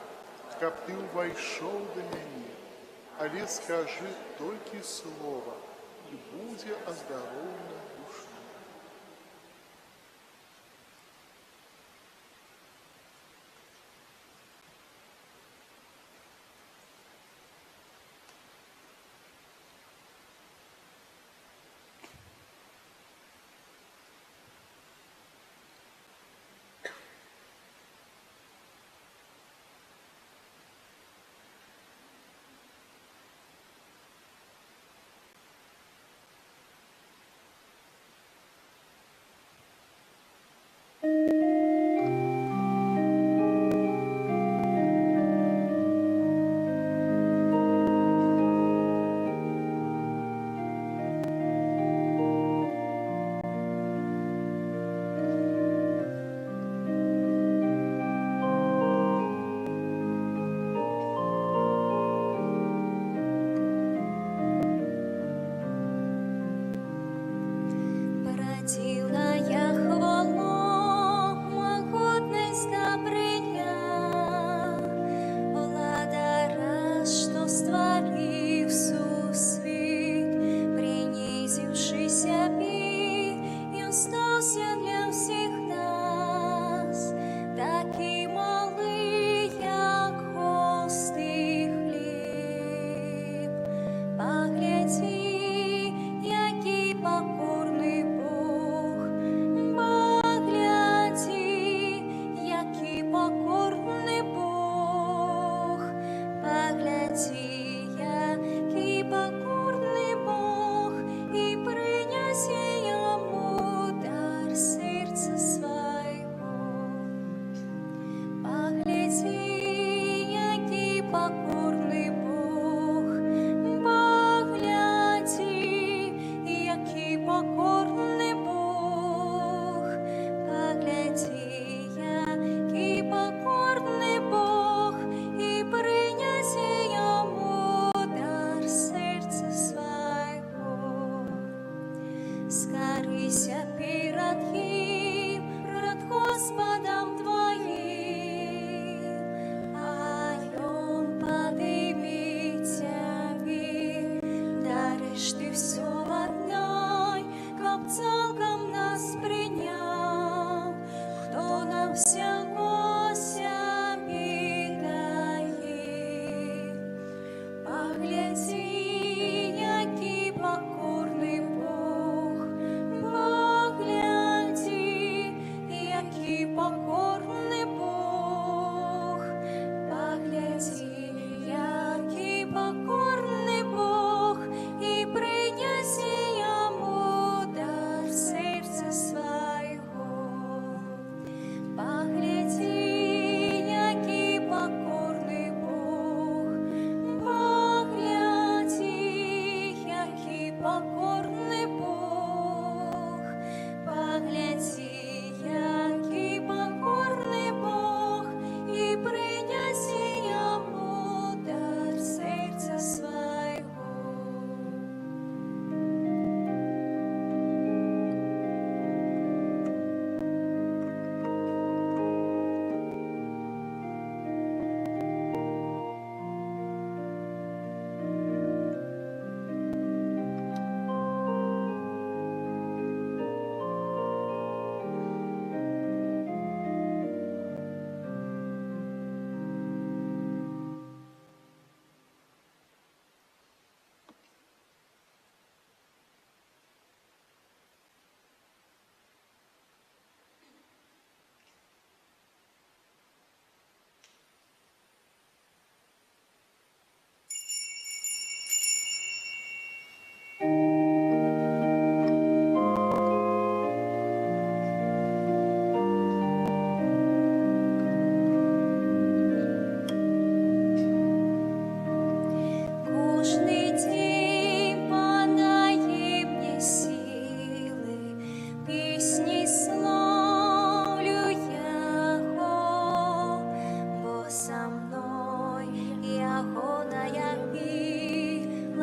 каб ты ўвайшоў да мяне, але скажы толькі слова, і будзе аздароўлена душа моя.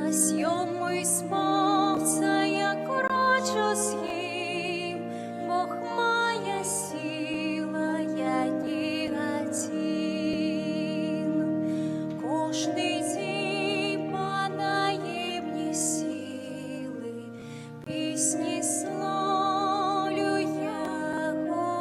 Милость Ён мой Спавца, я крочу з Ім, Бог моя сила, я не один. Кожны дзень падае мне сілы, песні слаўлю Яго,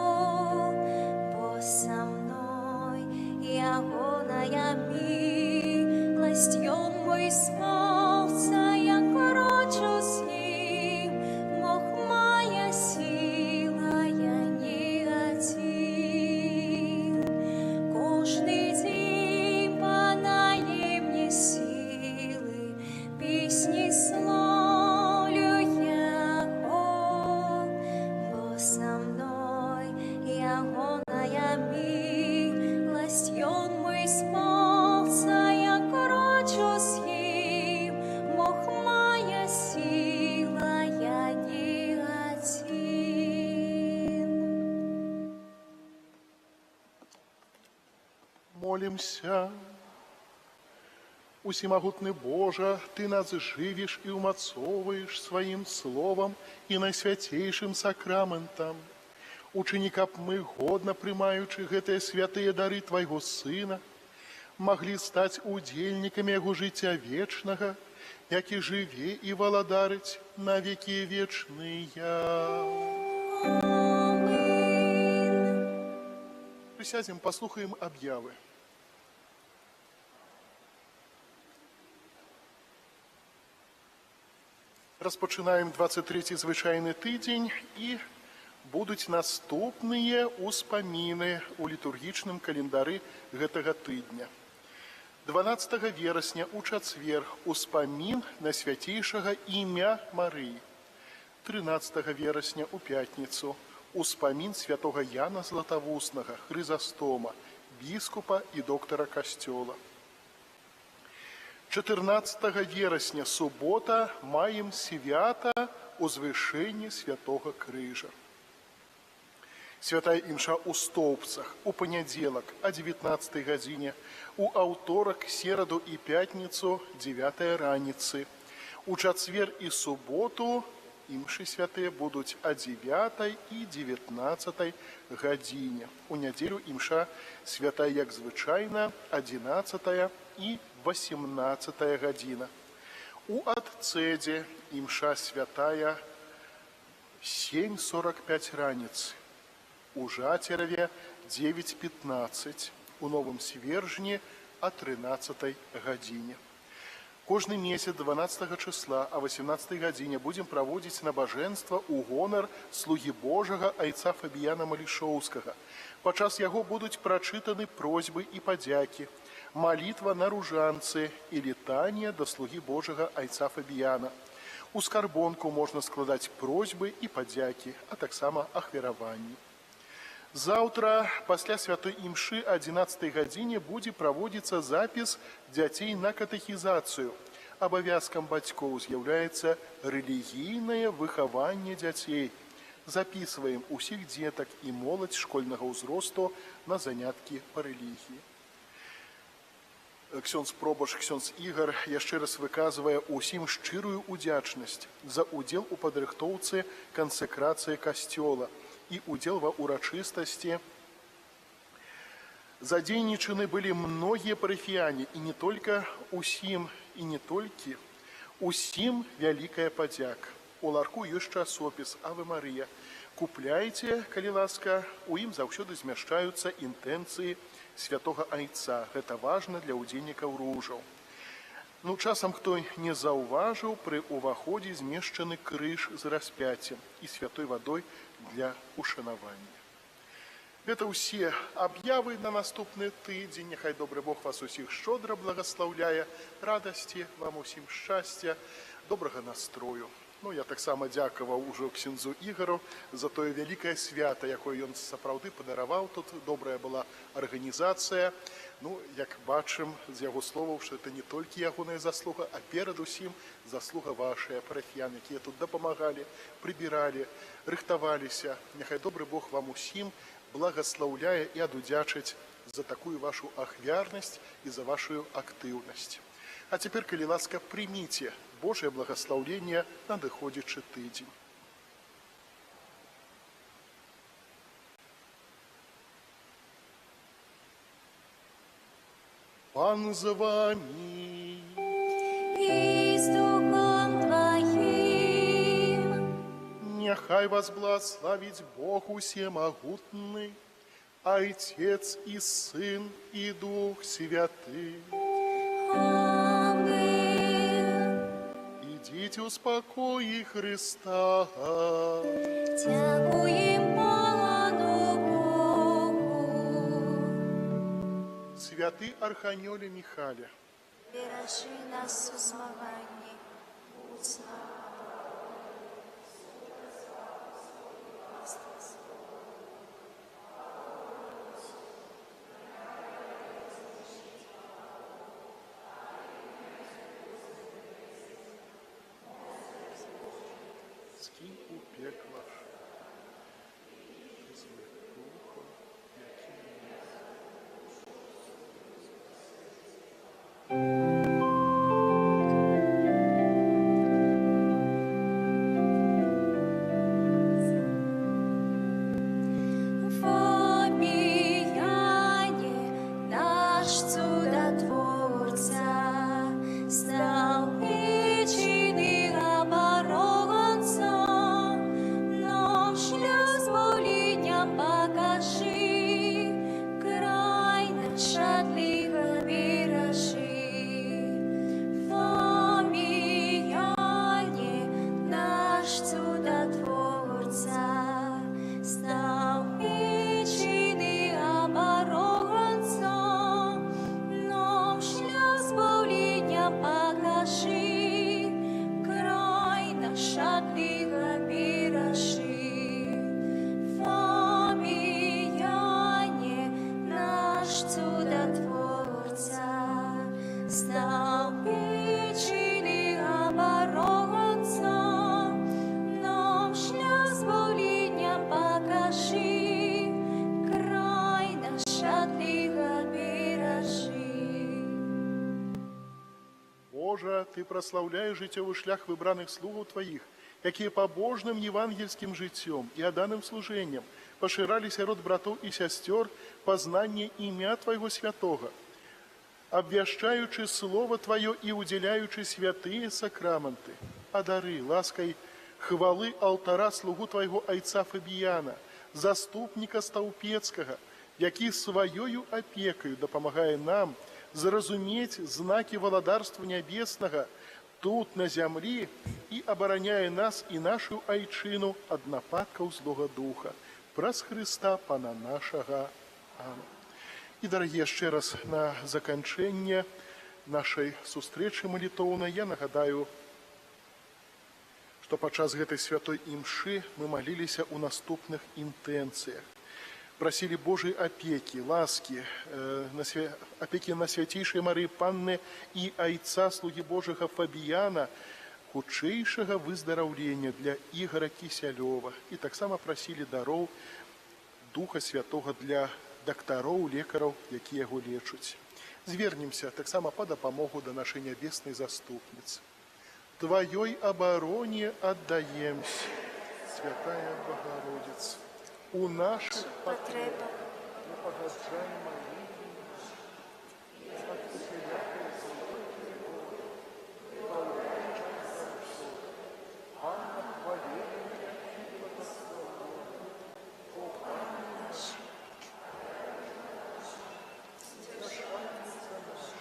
бо са мной Ягоная милость, Ён мой Спавца, я крочу з Ім, Бог моя сила, я не один. Кожны дзень падае мне сілы, песні слаўлю Яго, бо са мной Ягоная милость, Ён мой Спавца, я крочу з Ім, Бог моя сила, я не один. Молімся. Усемагутны Божа, Ты нас жывіш і ўмацоўваеш сваім словам і найсвяцейшым сакраментам. Учыні, каб мы, годна прымаючы гэтыя святыя дары Твайго Сына, маглі стаць удзельнікамі Яго жыцця вечнага, які жыве і валадарыць на векі вечныя. Амэн. Прысядзем, паслухаем аб'явы. Распачынаем 23-й звычайны тыдзень, і будуць наступныя ўспаміны ў літургічным календары гэтага тыдня. 12 верасня ў чацвер успамін на свяцейшага імя Марыі. 13 верасня ў пятніцу успамін святога Яна Златавуснага, Хрызастома, біскупа і доктара касцёла. 14 верасня, субота, маем свята Узвышэння Святога Крыжа. Святая імша ў Стоўбцах у панядзелак а 19 гадзіне, у аўторак, сераду і пятніцу 9 раніцы. У чацвер і суботу імшы святыя будуць а 9 і 19 гадзіне. У нядзелю імша святая, як звычайна, 11 і 18 гадзіна. У Адцэдзе імша святая 7:45 раніцы. У Жацераве 9:15, у Новым Свержні а 13 гадзіне. Кожны месяц 12 числа а 18 гадзіне будзем праводзіць набажэнства ў гонар слугі Божага айца Фабіяна Малішоўскага. Падчас яго будуць прачытаны просьбы і падзякі, малітва на ружанцы і літанія да слугі Божага айца Фабіяна. У скарбонку можна складаць просьбы і падзякі, а таксама ахвяраванні. Заўтра пасля святой імшы 11 гадзіне будзе праводзіцца запіс дзяцей на катэхізацыю. Абавязкам бацькоў з'яўляецца рэлігійнае выхаванне дзяцей. Запісваем усіх дзетак і моладзь школьнага ўзросту на заняткі па рэлігіі. Ксёндз пробашч, ксёндз Ігар яшчэ раз выказвае ўсім шчырую удзячнасць за ўдзел у падрыхтоўцы кансекрацыі касцёла і удзел ва ўрачыстасці. Задзейнічаны былі многія парафіяне, і не только усім, і не толькі усім вялікая падзяка. У ларку ёсць часопіс «Аве Марыя». Купляйце, калі ласка, у ім заўсёды змяшчаюцца інтэнцыі святога Айца. Гэта важна для ўдзельнікаў ружаў. Ну, часам хто не заўважыў, пры ўваходзе змешчаны крыж з распяццем і святой вадой для ушанавання. Гэта ўсе аб'явы на наступны тыдзень. Няхай добры Бог вас усіх шчодра благаслаўляе, радасці вам усім, шчасця, добрага настрою. Ну, я таксама дзякаваў ужо ксяндзу Ігару за тое вялікае свята, якое ён сапраўды падараваў. Тут добрая была арганізацыя. Ну, як бачым з яго словаў, што это не толькі ягоная заслуга, а перадусім заслуга вашая, парафіян, якія тут дапамагалі, прыбіралі, рыхтаваліся. Няхай добры Бог вам усім благаслаўляе і адудзячыць за такую вашу ахвярнасць і за вашу актыўнасць. А цяпер, калі ласка, прыміце Божае благаслаўленне на надыходзячы тыдзень. Пан з вамі. І з духам Тваім. Няхай вас благаславіць Бог усемагутны, Айцец і Сын і Дух Святы. Амэн. Ідзіце ў спакоі Хрыста. Дзякуем Пану Богу. Святы Арханёле Міхале, Беражы нас у змаганні, будзь нам Скінь у пекла злых духаў, якія ёсць. Фабіяне, наш цудатворца, стаў вечны абаронца, нам шлях збаўлення пакажы, край наш ад ліха беражы. Фаміяне, наш цудатворца, стаў вечны абаронца, нам шлях збаўлення пакажы, край наш ад ліха беражы. Фаміяне, наш цудатворца, стаў вечны абаронца, нам шлях збаўлення пакажы, край наш ад ліха беражы. Божа, Ты праслаўляеш жыццёвы шлях выбраных слугаў Тваіх, якія пабожным евангельскім жыццём і адданым служэннем пашыралі сярод братоў і сясцёр пазнанне імя Твайго святога, абвяшчаючы Слова Тваё і удзяляючы святыя сакраманты. Адары ласкай хвалы алтара слугу Твайго айца Фабіяна, заступніка Стаўпецкага, які сваёю апекаю дапамагае нам зразумець знакі валадарства нябеснага тут, на зямлі, і абараняе нас і нашу айчыну ад нападкаў злога духа. Праз Хрыста, Пана нашага. Амэн. І, дарагія, яшчэ раз на заканчэнне нашай сустрэчы малітоўнай я нагадаю, што падчас гэтай святой імшы мы маліліся ў наступных інтэнцыях. Прасілі Божай апекі, ласкі, апекі на свяцейшай Марыі Панны і айца слугі Божага Фабіяна, хутчэйшага выздараўлення для Ігара Кісялёва. І таксама прасілі дароў Духа Святога для дактароў, лекараў, якія яго лечуць. Звернемся таксама па дапамогу да нашай нябеснай заступніцы. Тваёй абароне аддаемся, святая Багародзіца, у нашых патрэбах не пагарджай малітвамі, ад усялякай злой Панна хвалебная і благаслаўлёная, о Пане наш, Сцяшальніца наша,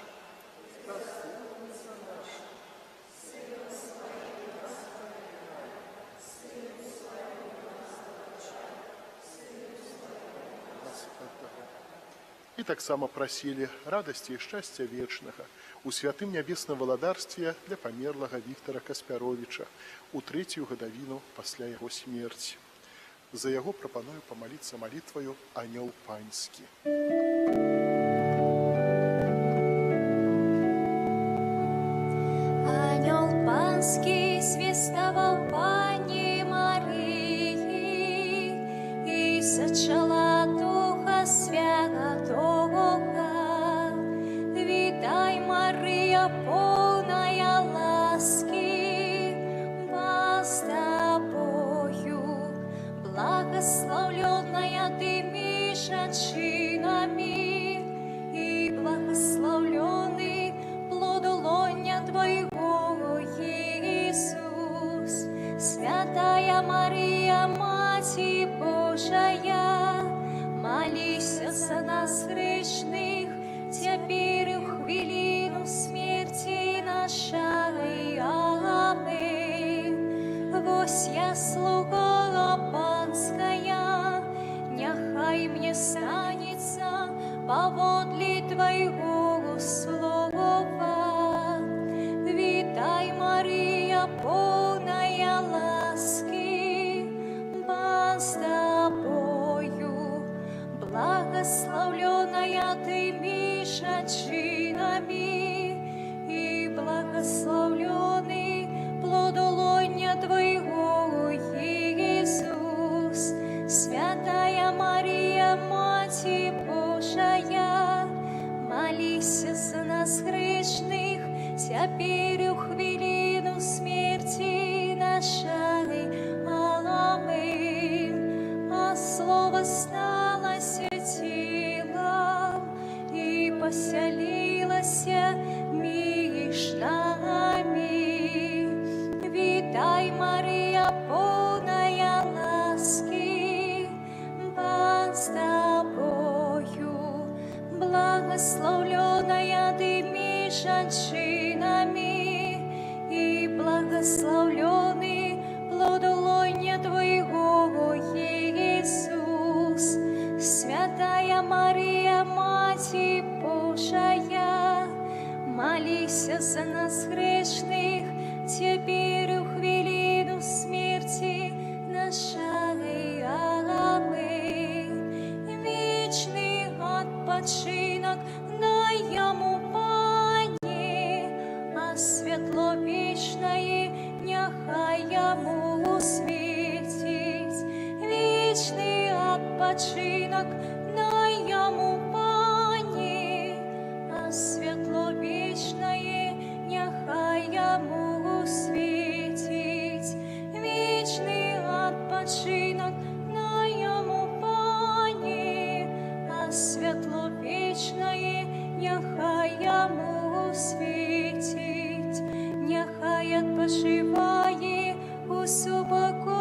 заступніца наша, І таксама прасілі радасці і шчасця вечнага у святым нябесным валадарстве для памерлага Віктара Каспяровіча у трэцюю гадавіну пасля яго смерці. За яго прапаную памаліцца малітваю «Анёл паньскі». Анёл панскі звеставаў Панне Марыі, і зачала Духа Святога. Вітай, Марыя, жанчынамі, і благаслаўлёны плод улоння Твайго, Ісус. Святая Марыя, Маці Божая, маліся за нас грэшных, цяпер і ў хвіліну смерці нашай. Амэн. Вось я, слуга панская, няхай мне станецца паводле Твайго слова. Вітай, Марыя, поўная ласкі, Пан з табою, благаслаўлёная ты між жанчынамі, і благаслаўлёны плод улоння Твайго, Ісус. Святая Марыя, Маці Божая, маліся за нас грэшных, цяпер і ў хвіліну смерці нашай. Амэн. А Слова сталася целам і пасялілася між намі. Вітай, Марыя, поўная ласкі, Пан з табою, благаслаўлёная ты між жанчынамі, і благаслаўлёны плод улоння Твайго, Ісус. Святая Марыя, Маці Божая, маліся за нас грэшных, цяпер і ў хвіліну смерці нашай. Амэн. Вечны адпачынак дай яму, Пане, а святло вечнае няхай яму свеціць. Вечны адпачынак дай яму, Пане, а святло вечнае няхай яму свеціць. Вечны адпачынак дай яму, Пане, а святло вечнае няхай яму свеціць. Няхай адпачывае у супакоі.